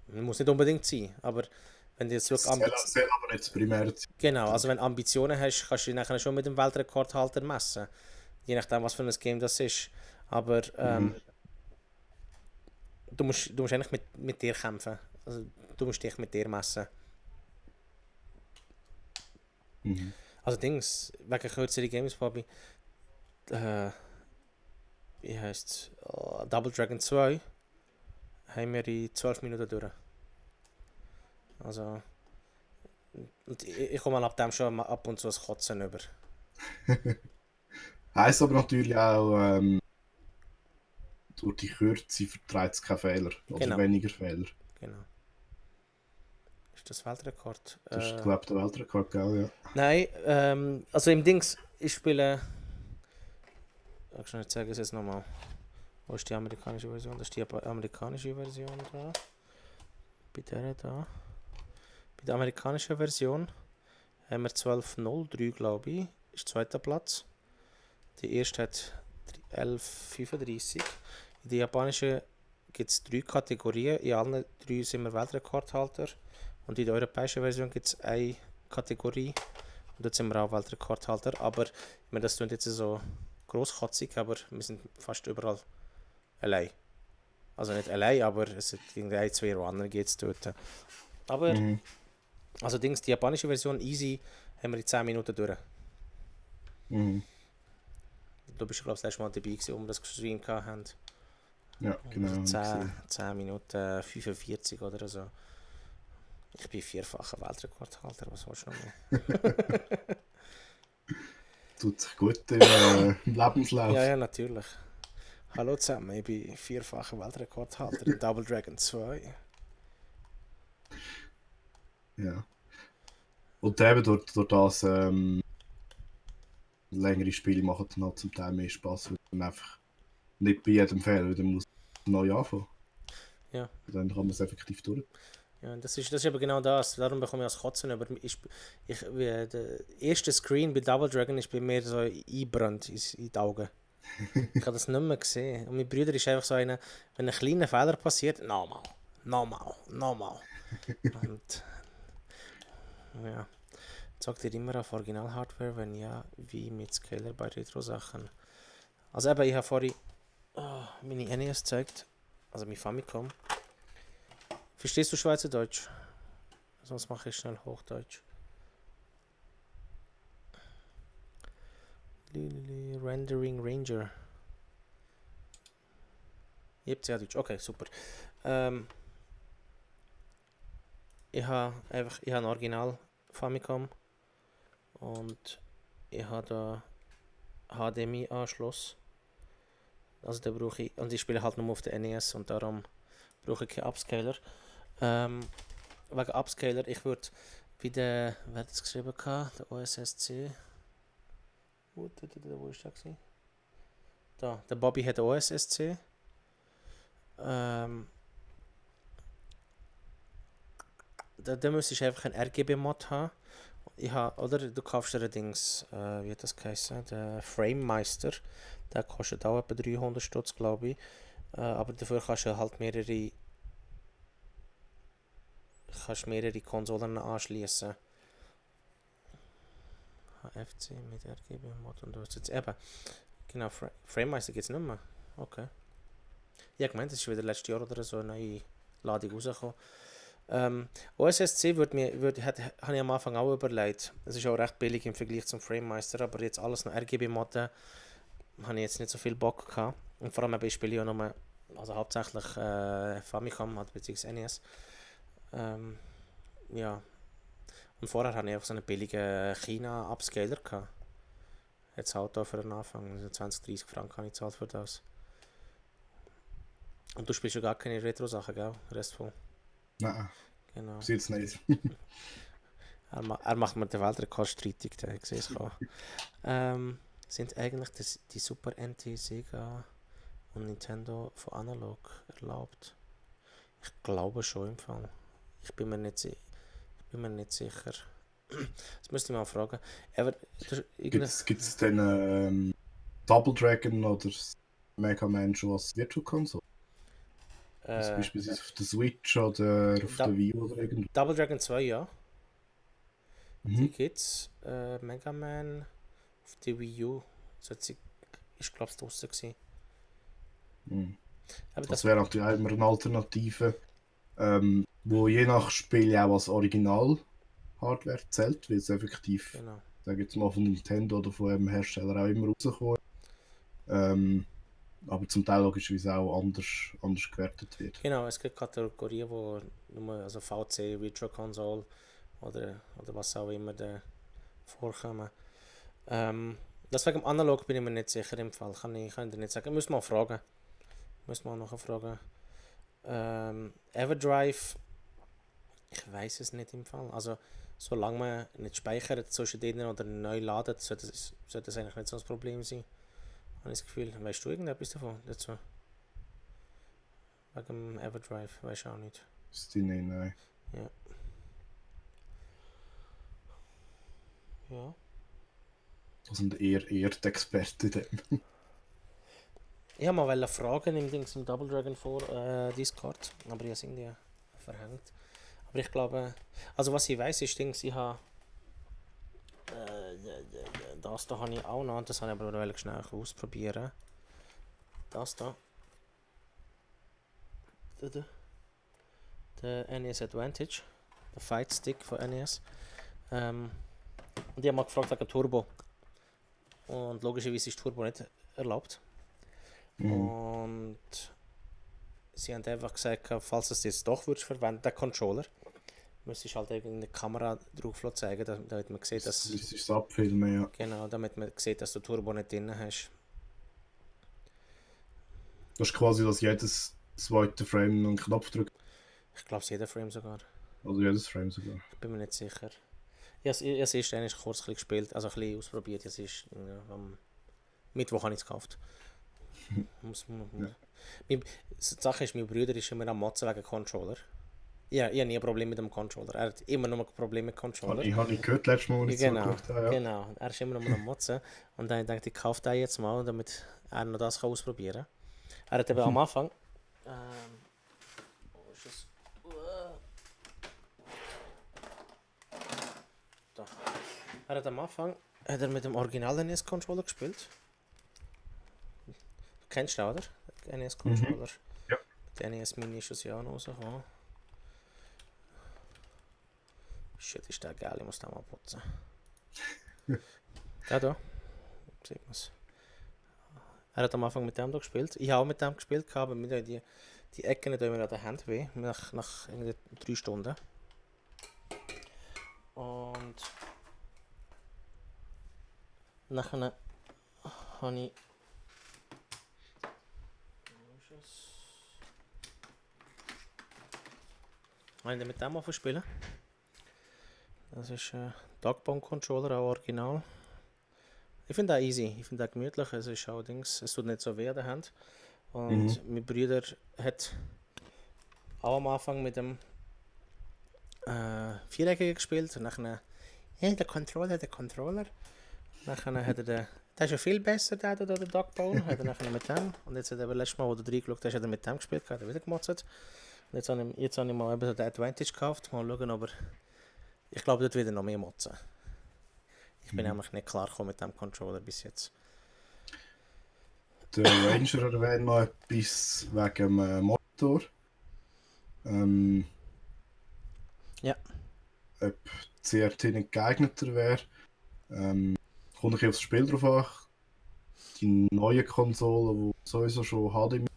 muss nicht unbedingt sein, aber wenn du jetzt Das wirklich soll aber nicht das primäre Ziel. genau, also wenn du Ambitionen hast, kannst du dich nachher schon mit dem Weltrekordhalter messen. Je nachdem, was für ein Game das ist. Aber du musst eigentlich mit dir kämpfen. Also du musst dich mit dir messen. Mhm. Also Dings, wegen kürzere Games, Bobby. Wie heisst es? Double Dragon 2 haben wir in 12 Minuten durch. Also, und ich komme ab dem schon ab und zu das Kotzen über. Heißt aber natürlich auch, durch die Kürze vertreibt es keine Fehler. Oder Genau. weniger Fehler. Genau. Ist das Weltrekord? Das ist, glaube ich, der Weltrekord, gell? Ja. Nein, also im Dings, ich spiele. Ich kann nicht sagen, es jetzt nochmal. Wo ist die amerikanische Version? Das ist die amerikanische Version da. Bei der da. Bei der amerikanischen Version haben wir 12.03, glaube ich. Ist zweiter Platz. Die erste hat 11.35. In der japanischen gibt es 3 Kategorien. In allen 3 sind wir Weltrekordhalter. Und in der europäischen Version gibt es eine Kategorie. Und dort sind wir auch Weltrekordhalter. Aber ich meine, das klingt jetzt so grosskotzig, aber wir sind fast überall allein. Also nicht allein, aber es gibt ein, 2 Runner geht's dort. Aber, also Dings, die japanische Version easy haben wir in 10 Minuten durch. Mhm. Du bist, glaube ich, das letzte Mal dabei gewesen, wo wir das gestreamt haben. Ja, genau. Also 10 Minuten 45 oder so. Ich bin 4-facher Weltrekordhalter, was willst du noch mehr? Tut sich gut im Lebenslauf. Ja, natürlich. Hallo zusammen, ich bin 4-facher Weltrekordhalter in Double Dragon 2. Ja. Und eben durch das längere Spiele machen dann halt zum Teil mehr Spaß, weil man einfach nicht bei jedem Fehler wieder muss neu anfangen. Ja. Und dann kann man es effektiv durch. Ja, das ist aber genau das. Darum bekomme ich das Kotzen über. Der erste Screen bei Double Dragon ist bei mir so eingebrannt in die Augen. Ich habe das nicht mehr gesehen. Und mein Bruder ist einfach so einer, wenn ein kleiner Fehler passiert, nochmal. Und ja, sagt ihr immer auf Original-Hardware, wenn ja, wie mit Scaler bei Retro-Sachen. Also eben, ich habe vorhin meine NES gezeigt, also mein Famicom. Verstehst du Schweizerdeutsch? Sonst mache ich schnell Hochdeutsch. Rendering Ranger. Ihr habt ja Deutsch. Okay, super. Ich habe ein Original Famicom und ich habe da HDMI-Anschluss. Also da brauche ich, und ich spiele halt nur auf der NES und darum brauche ich keinen Upscaler. Wegen Upscaler, ich würde bei der, wer hat das geschrieben gehabt? Der OSSC. Wo ist der gewesen? Da, der Bobby hat den OSSC. Da müsstest du einfach einen RGB-Mod haben. oder du kaufst dir allerdings, wie hat das geheißen, der Framemeister, der kostet auch etwa 300 Stutz, glaube ich. Aber dafür kannst du halt mehrere Konsolen anschließen. HFC mit RGB-Mod und was jetzt eben. Genau, Framemeister gibt es nicht mehr. Okay. Ja, ich meine, das ist wieder letztes Jahr oder so eine neue Ladung rausgekommen. OSSC habe ich am Anfang auch überlegt. Es ist auch recht billig im Vergleich zum Framemeister, aber jetzt alles noch RGB-Modden habe ich jetzt nicht so viel Bock gehabt. Und vor allem ich spiele ja nur, also hauptsächlich Famicom bzw. NES. Ja. Und vorher hatte ich einfach so einen billigen China-Upscaler gehabt. Jetzt halt da für den Anfang, also 20-30 Franken habe ich gezahlt für das. Und du spielst ja gar keine Retro-Sachen, gell? Restvoll. Nein, Genau. bis jetzt nicht. Er macht mir den Weltrekord streitig, ich sehe es auch. Sind eigentlich die Super NT, Sega und Nintendo von analog erlaubt? Ich glaube schon im Fall. Ich bin mir nicht sicher. Das müsste ich mal fragen. Aber Gibt es denn Double Dragon oder Mega Man schon als Virtual Console? Also beispielsweise auf der Switch oder auf der Wii oder irgendwo? Double Dragon 2, ja. Die Mhm. gibt's. Mega Man auf der Wii U. Ich glaube es draussen gewesen. Mhm. Aber Das wäre natürlich auch immer eine Alternative, wo je nach Spiel auch als Original-Hardware zählt, weil es effektiv, genau. sage ich jetzt mal, von Nintendo oder von einem Hersteller auch immer rauskommt. Aber zum Teil logischerweise auch anders gewertet wird. Genau, es gibt Kategorien, wo nur also VC, Virtual Console oder was auch immer da vorkommen. Deswegen analog bin ich mir nicht sicher im Fall. Kann ich dir nicht sagen. Müssen wir mal fragen. Müssen wir nachher fragen. Everdrive, ich weiß es nicht im Fall. Also solange man nicht speichert zwischendrin oder neu ladet, sollte das eigentlich nicht so ein Problem sein. Habe ich das Gefühl. Weißt du irgendetwas davon dazu? Wegen dem Everdrive, weiß ich auch nicht. Ist die nicht, nein. Ja. Ja. Das sind eher die Experten dann. Ich wollte mal fragen im Double Dragon 4 Discord, aber ich habe es irgendwie verhängt. Aber ich glaube, also was ich weiß ist, ich habe das da habe ich auch noch, das habe ich aber noch schnell ausprobieren. Das da. Der NES Advantage, der Fight Stick von NES. Und ich habe mal gefragt wegen Turbo. Und logischerweise ist Turbo nicht erlaubt. Und sie haben einfach gesagt, falls du es jetzt doch würdest verwenden, den Controller, müsstest du halt irgendeine Kamera drauf zeigen, damit man sieht, dass... Das ist das Abfilmen, ja. Genau, damit man sieht, dass du Turbo nicht drin hast. Das ist quasi, dass jedes zweite Frame einen Knopf drückt. Ich glaube, jeder Frame sogar. Oder jedes Frame sogar. Ich bin mir nicht sicher. Ich habe es erst kurz gespielt, also ein bisschen ausprobiert. Es ist am Mittwoch habe ich es gekauft. Die Sache ist, mein Bruder ist immer am Motzen wegen Controller. Ja, ich habe nie ein Problem mit dem Controller. Er hat immer nur ein Problem mit Controller. Ich habe gehört letztes Mal, als ich zugeschaut habe. Ja. Genau, er ist immer nur am Motzen. Und dann dachte ich, ich kaufe den jetzt mal, damit er noch das ausprobieren kann. Er hat eben am Anfang... wo ist es? Da. Er hat am Anfang mit dem originalen NES-Controller gespielt. Kennst du den, oder? Den NES-Controller. Ja. Der NES Mini ist das Jahr noch rausgekommen. Shit, ist der geil, ich muss den mal putzen. Der da. Sieht man es. Er hat am Anfang mit dem da gespielt. Ich habe auch mit dem gespielt, aber mit die Ecken tun mir an der Hand weh. Nach 3 Stunden. Und nachher habe ich... Wollen wir mit dem mal spielen? Das ist ein Duckbone-Controller, auch original. Ich finde das easy, ich finde das gemütlich. Es ist allerdings, es tut nicht so weh an der Hand. Und mein Bruder hat auch am Anfang mit dem Viereckigen gespielt. Und nachher ja, der Controller. Nachher hat er der ist ja viel besser, der Doc Bone, hat er nachher mit dem. Und jetzt hat er letztes Mal, wo du reingeschaut hast, hat er mit dem gespielt, hat er wieder gemotzt. Und jetzt habe ich mal eben so den Advantage gekauft, mal schauen, aber ich glaube, dort wieder noch mehr motzen. Ich bin nämlich nicht klar gekommen mit dem Controller bis jetzt. Der Ranger erwähnt noch etwas wegen dem Monitor. Ja. Ob CRT nicht geeigneter wäre. Kommt ein bisschen aufs Spiel drauf an. Die neuen Konsolen, die sowieso schon HDMI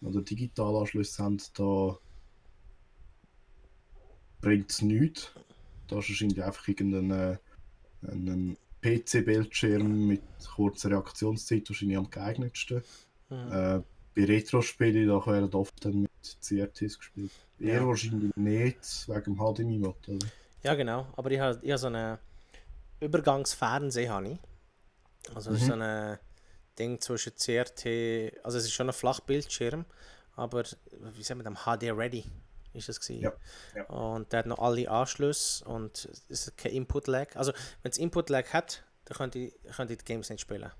oder Digitalanschlüsse haben, da bringt es nichts. Da ist wahrscheinlich einfach einen PC-Bildschirm mit kurzer Reaktionszeit wahrscheinlich am geeignetsten. Bei Retro-Spielen da werden oft dann mit CRTs gespielt. Eher Ja. wahrscheinlich nicht wegen dem HDMI-Mod, oder? Ja, genau. Aber ich habe so einen Übergangsfernseher. Habe ich. Also das ist so ein Ding zwischen CRT, also es ist schon ein Flachbildschirm, aber wie sagen wir dem, HD-Ready ist das gewesen. Ja. Und der hat noch alle Anschlüsse und es ist kein Input-Lag. Also wenn es Input-Lag hat, dann könnt ihr die Games nicht spielen.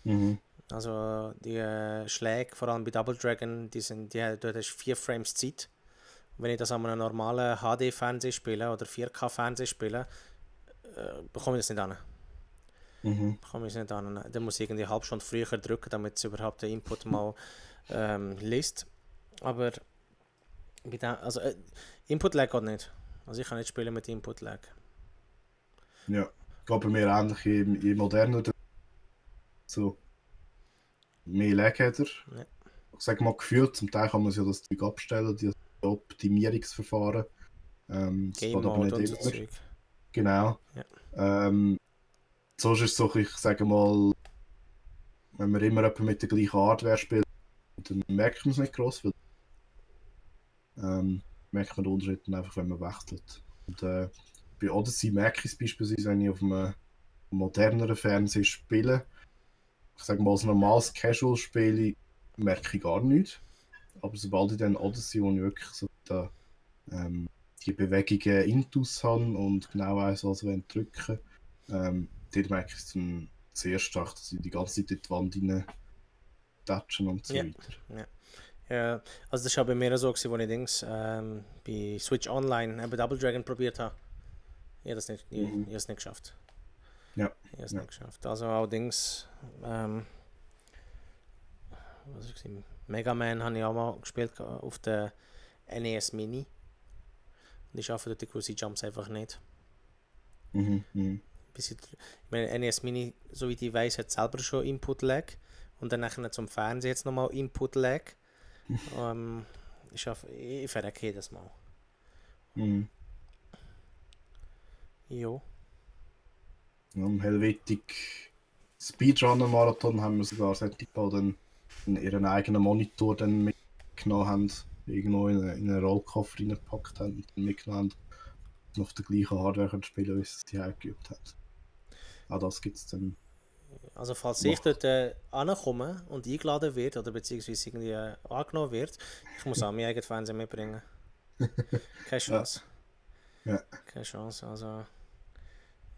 Mhm. Also die Schläge, vor allem bei Double Dragon, dort hast du 4 Frames Zeit. Und wenn ich das an einem normalen HD-Fernseher spiele oder 4K-Fernseher spiele, bekomme ich das nicht an. Mhm. Dann muss ich irgendwie eine halbe Stunde früher drücken, damit es überhaupt den Input mal liest. Aber bei dem, Input-Lag geht nicht. Also ich kann nicht spielen mit Input-Lag. Ja, geht bei mir ähnlich, je moderner so mehr Lag hat er. Ja. Ich sage mal gefühlt, zum Teil kann man sich ja das Zeug abstellen, die Optimierungsverfahren. Das Game geht aber Mode und nicht so immer. Zeug. Genau. Ja. Sonst ist es so, ich sage mal, wenn man immer mit der gleichen Hardware spielt, dann merkt man es nicht gross, weil merkt man den Unterschied dann einfach, wenn man wechselt. Und bei Odyssey merke ich es beispielsweise, wenn ich auf einem moderneren Fernseher spiele. Ich sage mal, als normales Casual-Spiel merke ich gar nichts. Aber sobald ich dann Odyssey, wo ich wirklich so die Bewegungen intus habe und genau weiss, was ich drücken will, dort merke ich es dann sehr stark, dass ich die ganze Zeit in die Wand rein tatschen und so Ja. weiter. Ja, also das war bei mir so, als ich bei Switch Online eben Double Dragon probiert habe. Ich habe das nicht, ich habe es nicht geschafft. Ja. Ich habe es nicht geschafft. Also allerdings, Mega Man habe ich auch mal gespielt auf der NES Mini. Und ich schaffe dort die gewisse Jumps einfach nicht. Ich meine, NES Mini, so wie ich weiß, hat selber schon Input-Lag. Und dann nachher zum Fernsehen jetzt nochmal Input-Lag. Ich verrecke jedes Mal. Jo. Ja, am Helvetic Speedrunner-Marathon haben wir sogar solche, die dann ihren eigenen Monitor dann mitgenommen haben, irgendwo in einen Rollkoffer reingepackt haben und dann mitgenommen haben und auf der gleichen Hardware können spielen, wie sie es die geübt haben. Auch das gibt es dann. Also falls ich dort ankomme und eingeladen wird oder beziehungsweise irgendwie angenommen wird, ich muss auch meinen eigenen Fernseher mitbringen. Keine Chance. Ja. Keine Chance, also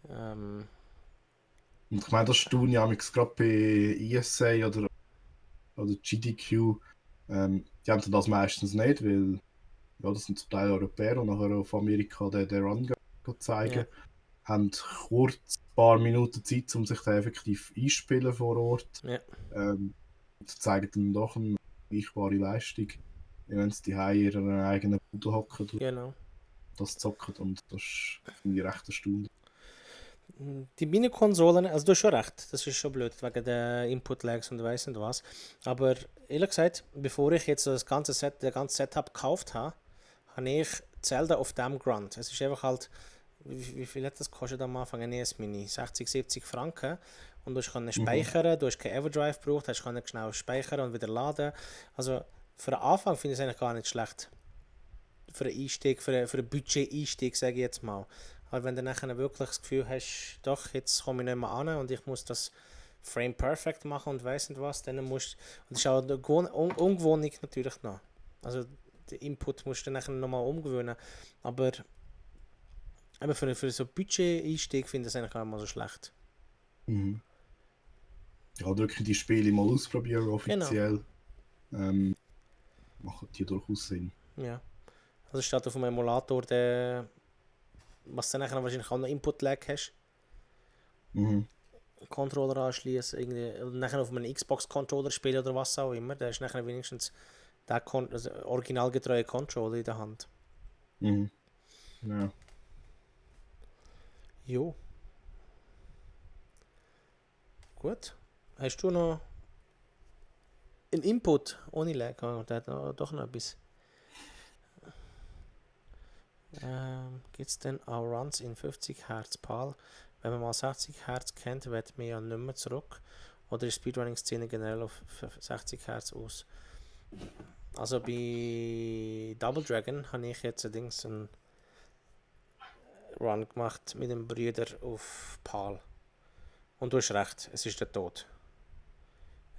Und ich meine, das staune ich gerade bei ESA oder GDQ, die haben das meistens nicht, weil ja, das sind zum Teil Europäer und nachher auf Amerika den Run zeigen, haben kurz ein paar Minuten Zeit, um sich da effektiv einspielen vor Ort. Ja. Zeigen dann doch eine gleichbare Leistung, wenn sie die in ihrer eigenen Bude hocken und Genau. das zocken, und das finde ich recht erstaunlich. Die Mini-Konsolen, also du hast schon recht, das ist schon blöd wegen der Input-Lags und weiss nicht was. Aber ehrlich gesagt, bevor ich jetzt das ganze Setup gekauft habe, habe ich Zelda auf dem Grund. Es ist einfach halt, wie viel hat das gekostet am Anfang, ein NES Mini? 60, 70 Franken. Und du kannst speichern, du hast kein Everdrive gebraucht, du kannst schnell speichern und wieder laden. Also für den Anfang finde ich es eigentlich gar nicht schlecht. Für einen Einstieg, für einen Budget-Einstieg, sage ich jetzt mal. Aber wenn du nachher wirklich das Gefühl hast, doch, jetzt komme ich nicht mehr an und ich muss das Frame Perfect machen und weiss nicht was, dann musst du, und das ist auch eine Umgewöhnung natürlich noch. Also den Input musst du nachher nochmal umgewöhnen. Aber Aber für so Budget-Einstieg finde ich das eigentlich gar nicht mal so schlecht. Mhm. Ja, drücke die Spiele mal ausprobieren offiziell. Machen die durchaus Sinn. Ja. Also statt auf dem Emulator, was du dann nachher wahrscheinlich auch noch Input-Lag hast, Mhm. Controller anschließen, irgendwie, oder nachher auf einem Xbox-Controller spielen oder was auch immer, da ist nachher wenigstens der also originalgetreue Controller in der Hand. Mhm. Ja. Jo. Gut. Hast du noch einen Input ohne Lag? Oh, der hat doch noch etwas. Gibt es denn auch Runs in 50 Hertz PAL? Wenn man mal 60 Hertz kennt, wird man ja nicht mehr zurück. Oder ist Speedrunning-Szene generell auf 60 Hertz aus? Also bei Double Dragon habe ich jetzt allerdings einen Run gemacht mit dem Brüder auf PAL. Und du hast recht, es ist der Tod.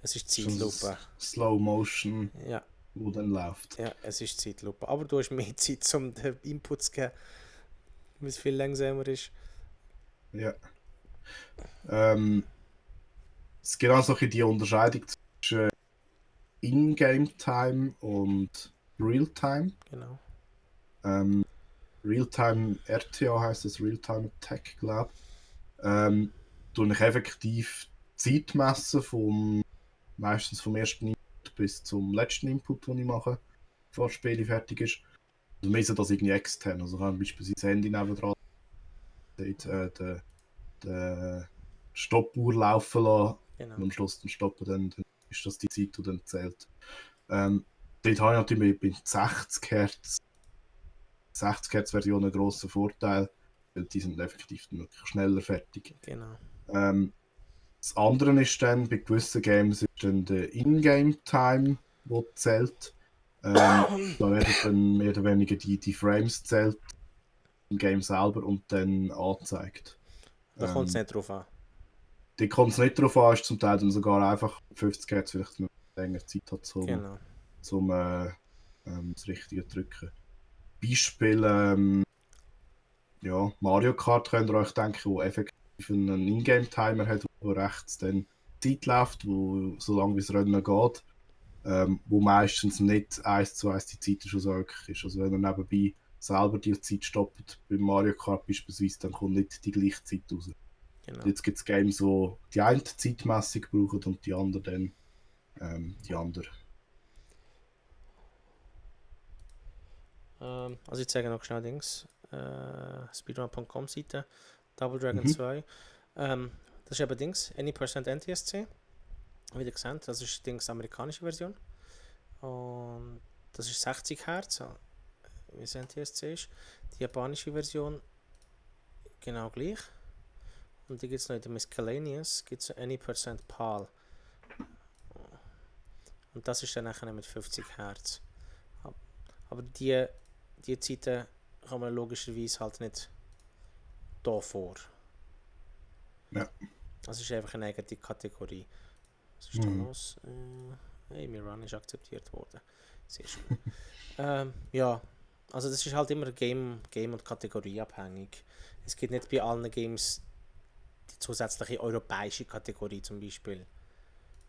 Es ist Zeitlupe. Slow Motion, Ja, wo dann läuft. ja, es ist Zeitlupe. Aber du hast mehr Zeit, um den Input zu geben, weil es viel langsamer ist. Ja. Es gibt auch so ein bisschen die Unterscheidung zwischen In-Game-Time und Real-Time. Genau. Real-Time RTA heißt das, Real-Time Attack, glaube ich. Tue ich effektiv Zeit messen meistens vom ersten Input bis zum letzten Input, den ich mache, bevor das Spiel fertig ist. Und messen das irgendwie extern. Also kann ich beispielsweise das Handy nebendran die Stoppuhr laufen lassen Genau. und am Schluss dann stoppen, dann ist das die Zeit, die dann zählt. Dort habe ich natürlich bei 60 Hz Version einen grossen Vorteil, weil die sind effektiv dann wirklich schneller fertig. Genau. Das andere ist dann, bei gewissen Games ist dann der In-Game-Time, der zählt. Da werden dann mehr oder weniger die Frames zählt im Game selber und dann angezeigt. Da kommt es nicht drauf an. Die kommt es nicht darauf an, ist zum Teil dann sogar einfach 50 Hertz vielleicht noch länger Zeit hat, Genau. zum das Richtige drücken. Beispiel ja, Mario Kart könnt ihr euch denken, wo effektiv einen Ingame-Timer hat, wo rechts dann Zeit läuft, wo so lange wie das Rennen geht, wo meistens nicht 1:1 die Zeit schon so wirklich ist. Also wenn er nebenbei selber die Zeit stoppt, bei Mario Kart beispielsweise, dann kommt nicht die gleiche Zeit raus. Genau. Jetzt gibt es Games, die die eine Zeitmessung brauchen und die andere dann die andere. Also ich zeige noch schnell Dings. Speedrun.com Seite. Double Dragon Mhm. 2. Das ist eben Dings. Any% NTSC. Wie ihr gesehen, das ist Dings die amerikanische Version. Und das ist 60 Hertz, wie es NTSC ist. Die japanische Version genau gleich. Und die gibt es noch in der Miscellaneous, gibt es Any% PAL. Und das ist dann nachher mit 50 Hertz. Aber die Zeiten kann man logischerweise halt nicht da vor. Ja. Das ist einfach eine eigene Kategorie. Was ist da los? Hey, mein Run ist akzeptiert worden. Sehr schön. Ja, also das ist halt immer Game und Kategorie abhängig. Es gibt nicht bei allen Games die zusätzliche europäische Kategorie zum Beispiel.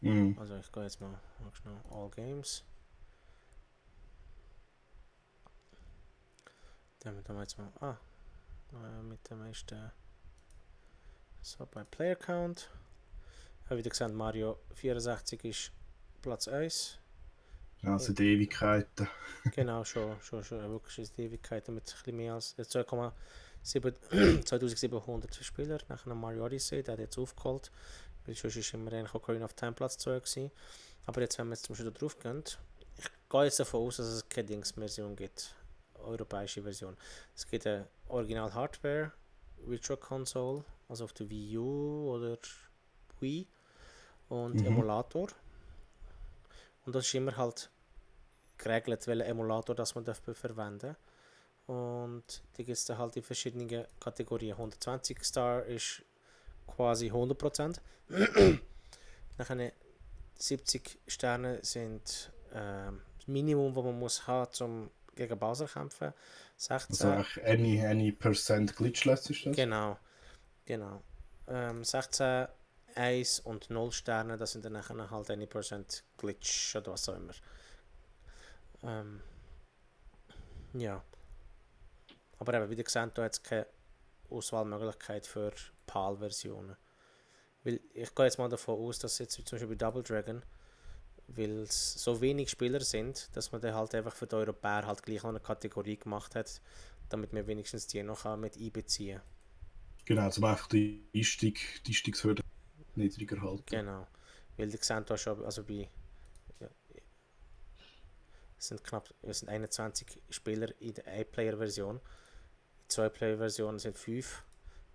Mhm. Also ich gehe jetzt mal schnell All Games. Dann wir jetzt mal mit dem ersten so bei Player Count. Habe wieder gesagt, Mario 64 ist Platz 1. Also die Ewigkeiten. Genau, schon wirklich ist die Ewigkeiten mit ein bisschen mehr als 2700 Spieler nach einem Mario Odyssey, der hat jetzt aufgeholt, weil sonst ist immer eigentlich Ocarina of Time Platz 2 gewesen. Aber jetzt, wenn wir jetzt zum Beispiel da drauf gehen, ich gehe jetzt davon aus, dass es keine Dings-Version gibt, europäische Version. Es gibt eine Original Hardware, Virtual Console, also auf der Wii U oder Wii und Emulator. Und das ist immer halt geregelt, welchen Emulator das man verwenden darf. Und die gibt es dann halt in verschiedenen Kategorien. 120 Star ist quasi 100%. Nachher 70 Sterne sind das Minimum, das man muss haben, um gegen Bowser kämpfen. 16. Also eigentlich any percent glitchless ist das? Genau. 16, 1 und 0 Sterne, das sind dann nachher halt 1% Glitch oder was auch immer. Ja. Aber eben, wie ihr seht, da hat es keine Auswahlmöglichkeit für PAL-Versionen. Weil ich gehe jetzt mal davon aus, dass jetzt zum Beispiel bei Double Dragon, weil es so wenig Spieler sind, dass man dann halt einfach für die Europäer halt gleich noch eine Kategorie gemacht hat, damit man wenigstens die noch mit einbeziehen kann. Genau, zum einfach die Einstiegshürde niedriger halten. Genau. Weil die sehen da schon, also bei ja, es sind 21 Spieler in der A-Player-Version. In der 2-Player-Version sind 5.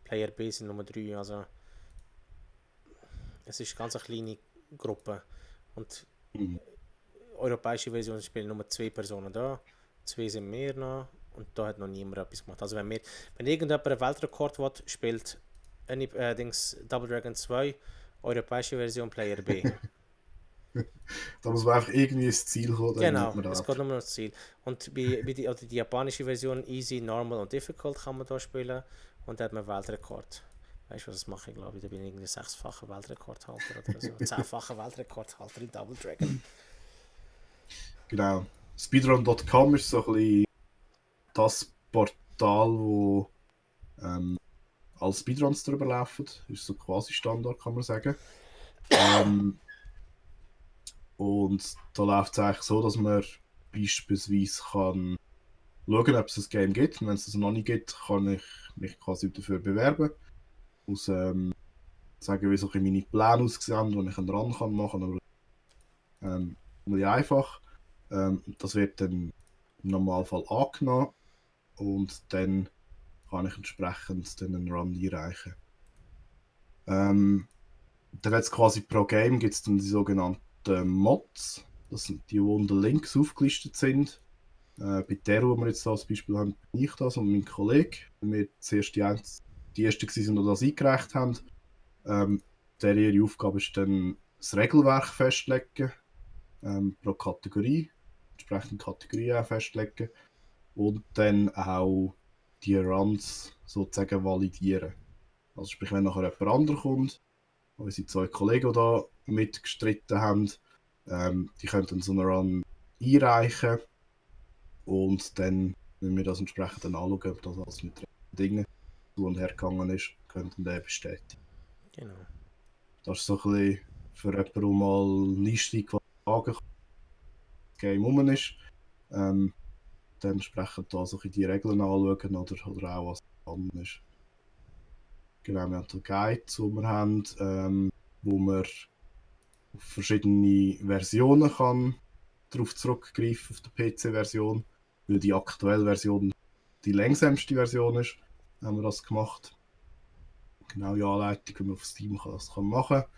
Player B sind nur 3. Also es ist ganz eine kleine Gruppe. Und europäische Version spielen nur 2 Personen da. 2 sind mehr noch. Und da hat noch niemand etwas gemacht. Also wenn irgendjemand einen Weltrekord will, spielt Double Dragon 2, europäische Version Player B. Da muss man einfach irgendwie ins Ziel kommen. Genau, es geht nur noch das Ziel. Und bei die japanische Version Easy, Normal und Difficult kann man da spielen. Und da hat man Weltrekord. Weißt du, was das mache ich, glaube ich? Da bin ich irgendwie 6-facher Weltrekordhalter oder so. 10-facher Weltrekordhalter in Double Dragon. Genau. Speedrun.com ist so ein bisschen das Portal, wo alle Speedruns drüber laufen. Ist so quasi Standard, kann man sagen. Und da läuft es eigentlich so, dass man beispielsweise kann schauen, ob es ein Game gibt. Und wenn es das noch nicht gibt, kann ich mich quasi dafür bewerben. Muss sagen, wie so meine Pläne aussehen, wo ich einen Run kann machen kann. Aber einfach. Das wird dann im Normalfall angenommen und dann kann ich entsprechend dann einen Run einreichen. Dann jetzt quasi pro Game gibt es dann die sogenannten Mods. Das sind die, die unter Links aufgelistet sind. Bei der, wo wir jetzt als Beispiel haben, bin ich das und mein Kollege. Wir zuerst die Ersten waren, die das eingereicht haben. Ihre Aufgabe ist dann, das Regelwerk festlegen pro Kategorie, entsprechende Kategorien festlegen und dann auch die Runs sozusagen validieren. Also sprich, wenn nachher jemand anderes kommt, unsere 2 Kollegen, die da mitgestritten haben, die können dann so einen Run einreichen und dann, wenn wir das entsprechend dann anschauen, ob das alles mit den Dingen zu und her gegangen ist, können dann bestätigen. Genau. Das ist so ein bisschen für jemanden, der mal einen Einstieg wagen kann, das Game rum ist, dann entsprechend da so die Regeln anschauen oder auch was dran ist. Genau, wir haben hier Guides, die wir haben, wo man auf verschiedene Versionen kann darauf zurückgreifen, auf die PC-Version, weil die aktuelle Version die langsamste Version ist, haben wir das gemacht. Genau die Anleitung, wie man auf Steam das machen kann.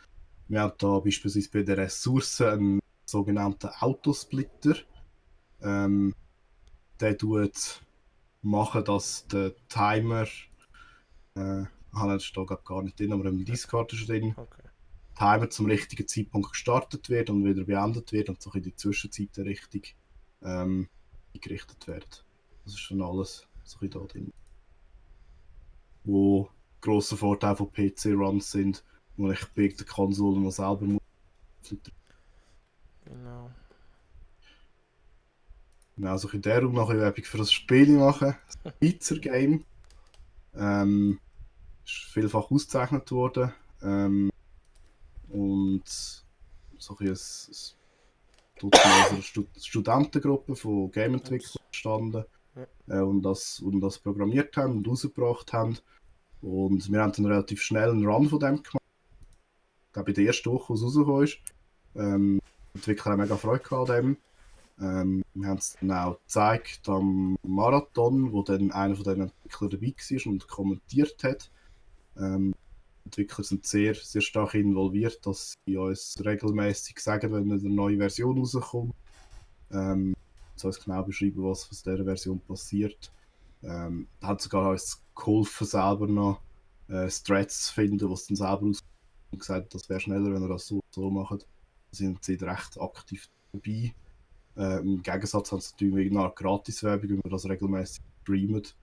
Wir haben da beispielsweise bei den Ressourcen einen sogenannten Autosplitter. Der tut machen, dass der Timer das steht gar nicht drin, aber im Discord ist drin. Okay. Timer zum richtigen Zeitpunkt gestartet wird und wieder beendet wird und so in die Zwischenzeit richtig eingerichtet wird. Das ist schon alles so da drin. Wo grosse Vorteile von PC-Runs sind, wo ich bei der Konsole noch selber muss. Genau. Genau, so in der Raum noch eine Werbung für das Spiel machen. Das Pizza Game. Ist vielfach ausgezeichnet worden. Und so ein eine Studentengruppe von Game-Entwicklern entstanden und das programmiert haben und rausgebracht haben. Und wir haben dann relativ schnell einen Run von dem gemacht. Ich glaube, in der ersten Woche, wo es rausgekommen ist. Die Entwickler haben mega Freude an dem. Wir haben es dann auch gezeigt am Marathon, wo dann einer von den Entwicklern dabei war und kommentiert hat. Die Entwickler sind sehr, sehr stark involviert, dass sie uns regelmäßig sagen, wenn eine neue Version rauskommt. So uns genau beschreiben, was in dieser Version passiert. Hat sogar uns geholfen, selber noch Threads zu finden, was dann selber aus und gesagt, das wäre schneller, wenn wir das so macht. Da sind sie recht aktiv dabei. Im Gegensatz haben sie natürlich eine Art Gratis-Werbung, wenn man das regelmäßig streamt.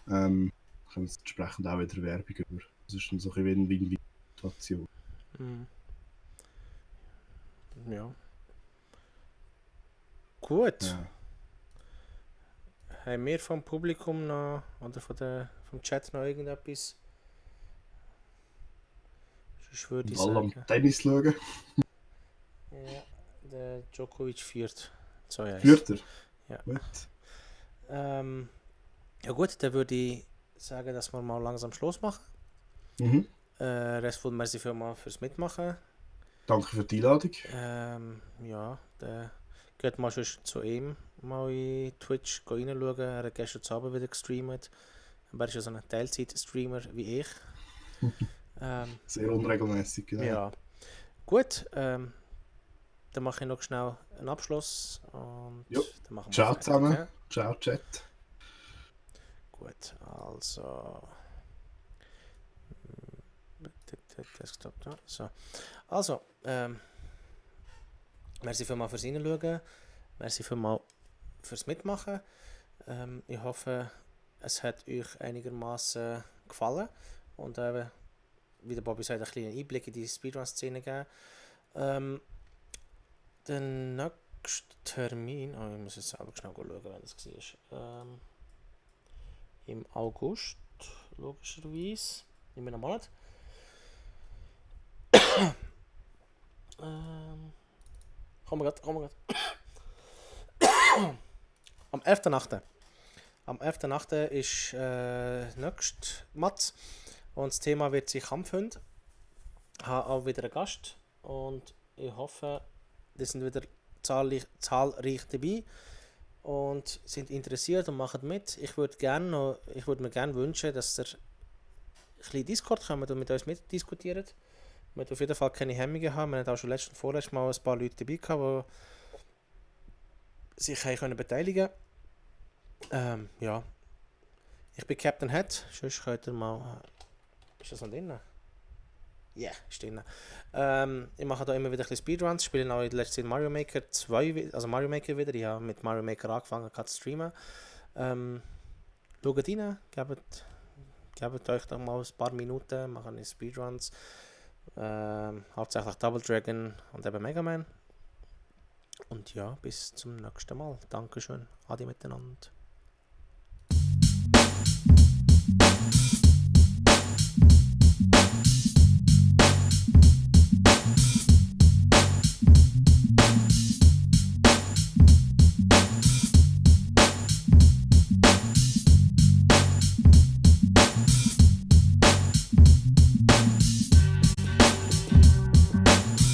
Kommt entsprechend auch wieder Werbung über. Das ist dann so ein bisschen wie eine Win-Win-Situation. Mhm. Ja. Gut. Ja. Haben wir vom Publikum noch oder vom Chat noch irgendetwas? Ich würde Alle am sagen. Tennis schauen. Ja, der Djokovic führt. 2-1. Führt er? Ja. Gut. Ja gut, dann würde ich sagen, dass wir mal langsam Schluss machen. Mhm. Rest von merci vielmals fürs Mitmachen. Danke für die Einladung. Ja, dann geht mal schon zu ihm mal in Twitch reinschauen. Er hat gestern Abend wieder gestreamt. Aber er ist ja so ein Teilzeit-Streamer wie ich. Sehr unregelmäßig, genau. Ja. Gut, dann mache ich noch schnell einen Abschluss. Und Jo. dann machen wir Ciao fertig, zusammen. ja? Ciao, Chat. Gut, also. Desktop da. So. Also, merci vielmals fürs Reinschauen. Merci vielmals fürs Mitmachen. Ich hoffe, es hat euch einigermaßen gefallen. Und wie der Bobby sagt, ein kleinen Einblick in die Speedrun-Szene geben. Der nächste Termin, ich muss jetzt selber schnell schauen, wann das war. Im August, logischerweise. In einem Monat. Komm grad. Am 11.8. Am 11.8. ist nächste Matz. Und das Thema wird sich Kampfhund. Ich habe auch wieder einen Gast. Und ich hoffe, die sind wieder zahlreich dabei. Und sind interessiert und machen mit. Ich würde mir gerne wünschen, dass ihr ein bisschen Discord kommt und mit uns mitdiskutiert. Wir werden auf jeden Fall keine Hemmungen haben. Wir hatten auch schon vorletztes Mal ein paar Leute dabei gehabt, die sich können beteiligen können. Ja. Ich bin Captain Head. Sonst könnt ihr mal... Ist das noch drin? Ja, ist drin. Ich mache da immer wieder ein bisschen Speedruns. Ich spiele auch in der letzten Zeit Mario Maker 2, also Mario Maker wieder. Ich habe mit Mario Maker angefangen zu streamen. Schaut rein, gebt euch doch mal ein paar Minuten, machen Speedruns. Hauptsächlich Double Dragon und eben Mega Man. Und ja, bis zum nächsten Mal. Dankeschön. Adi miteinander.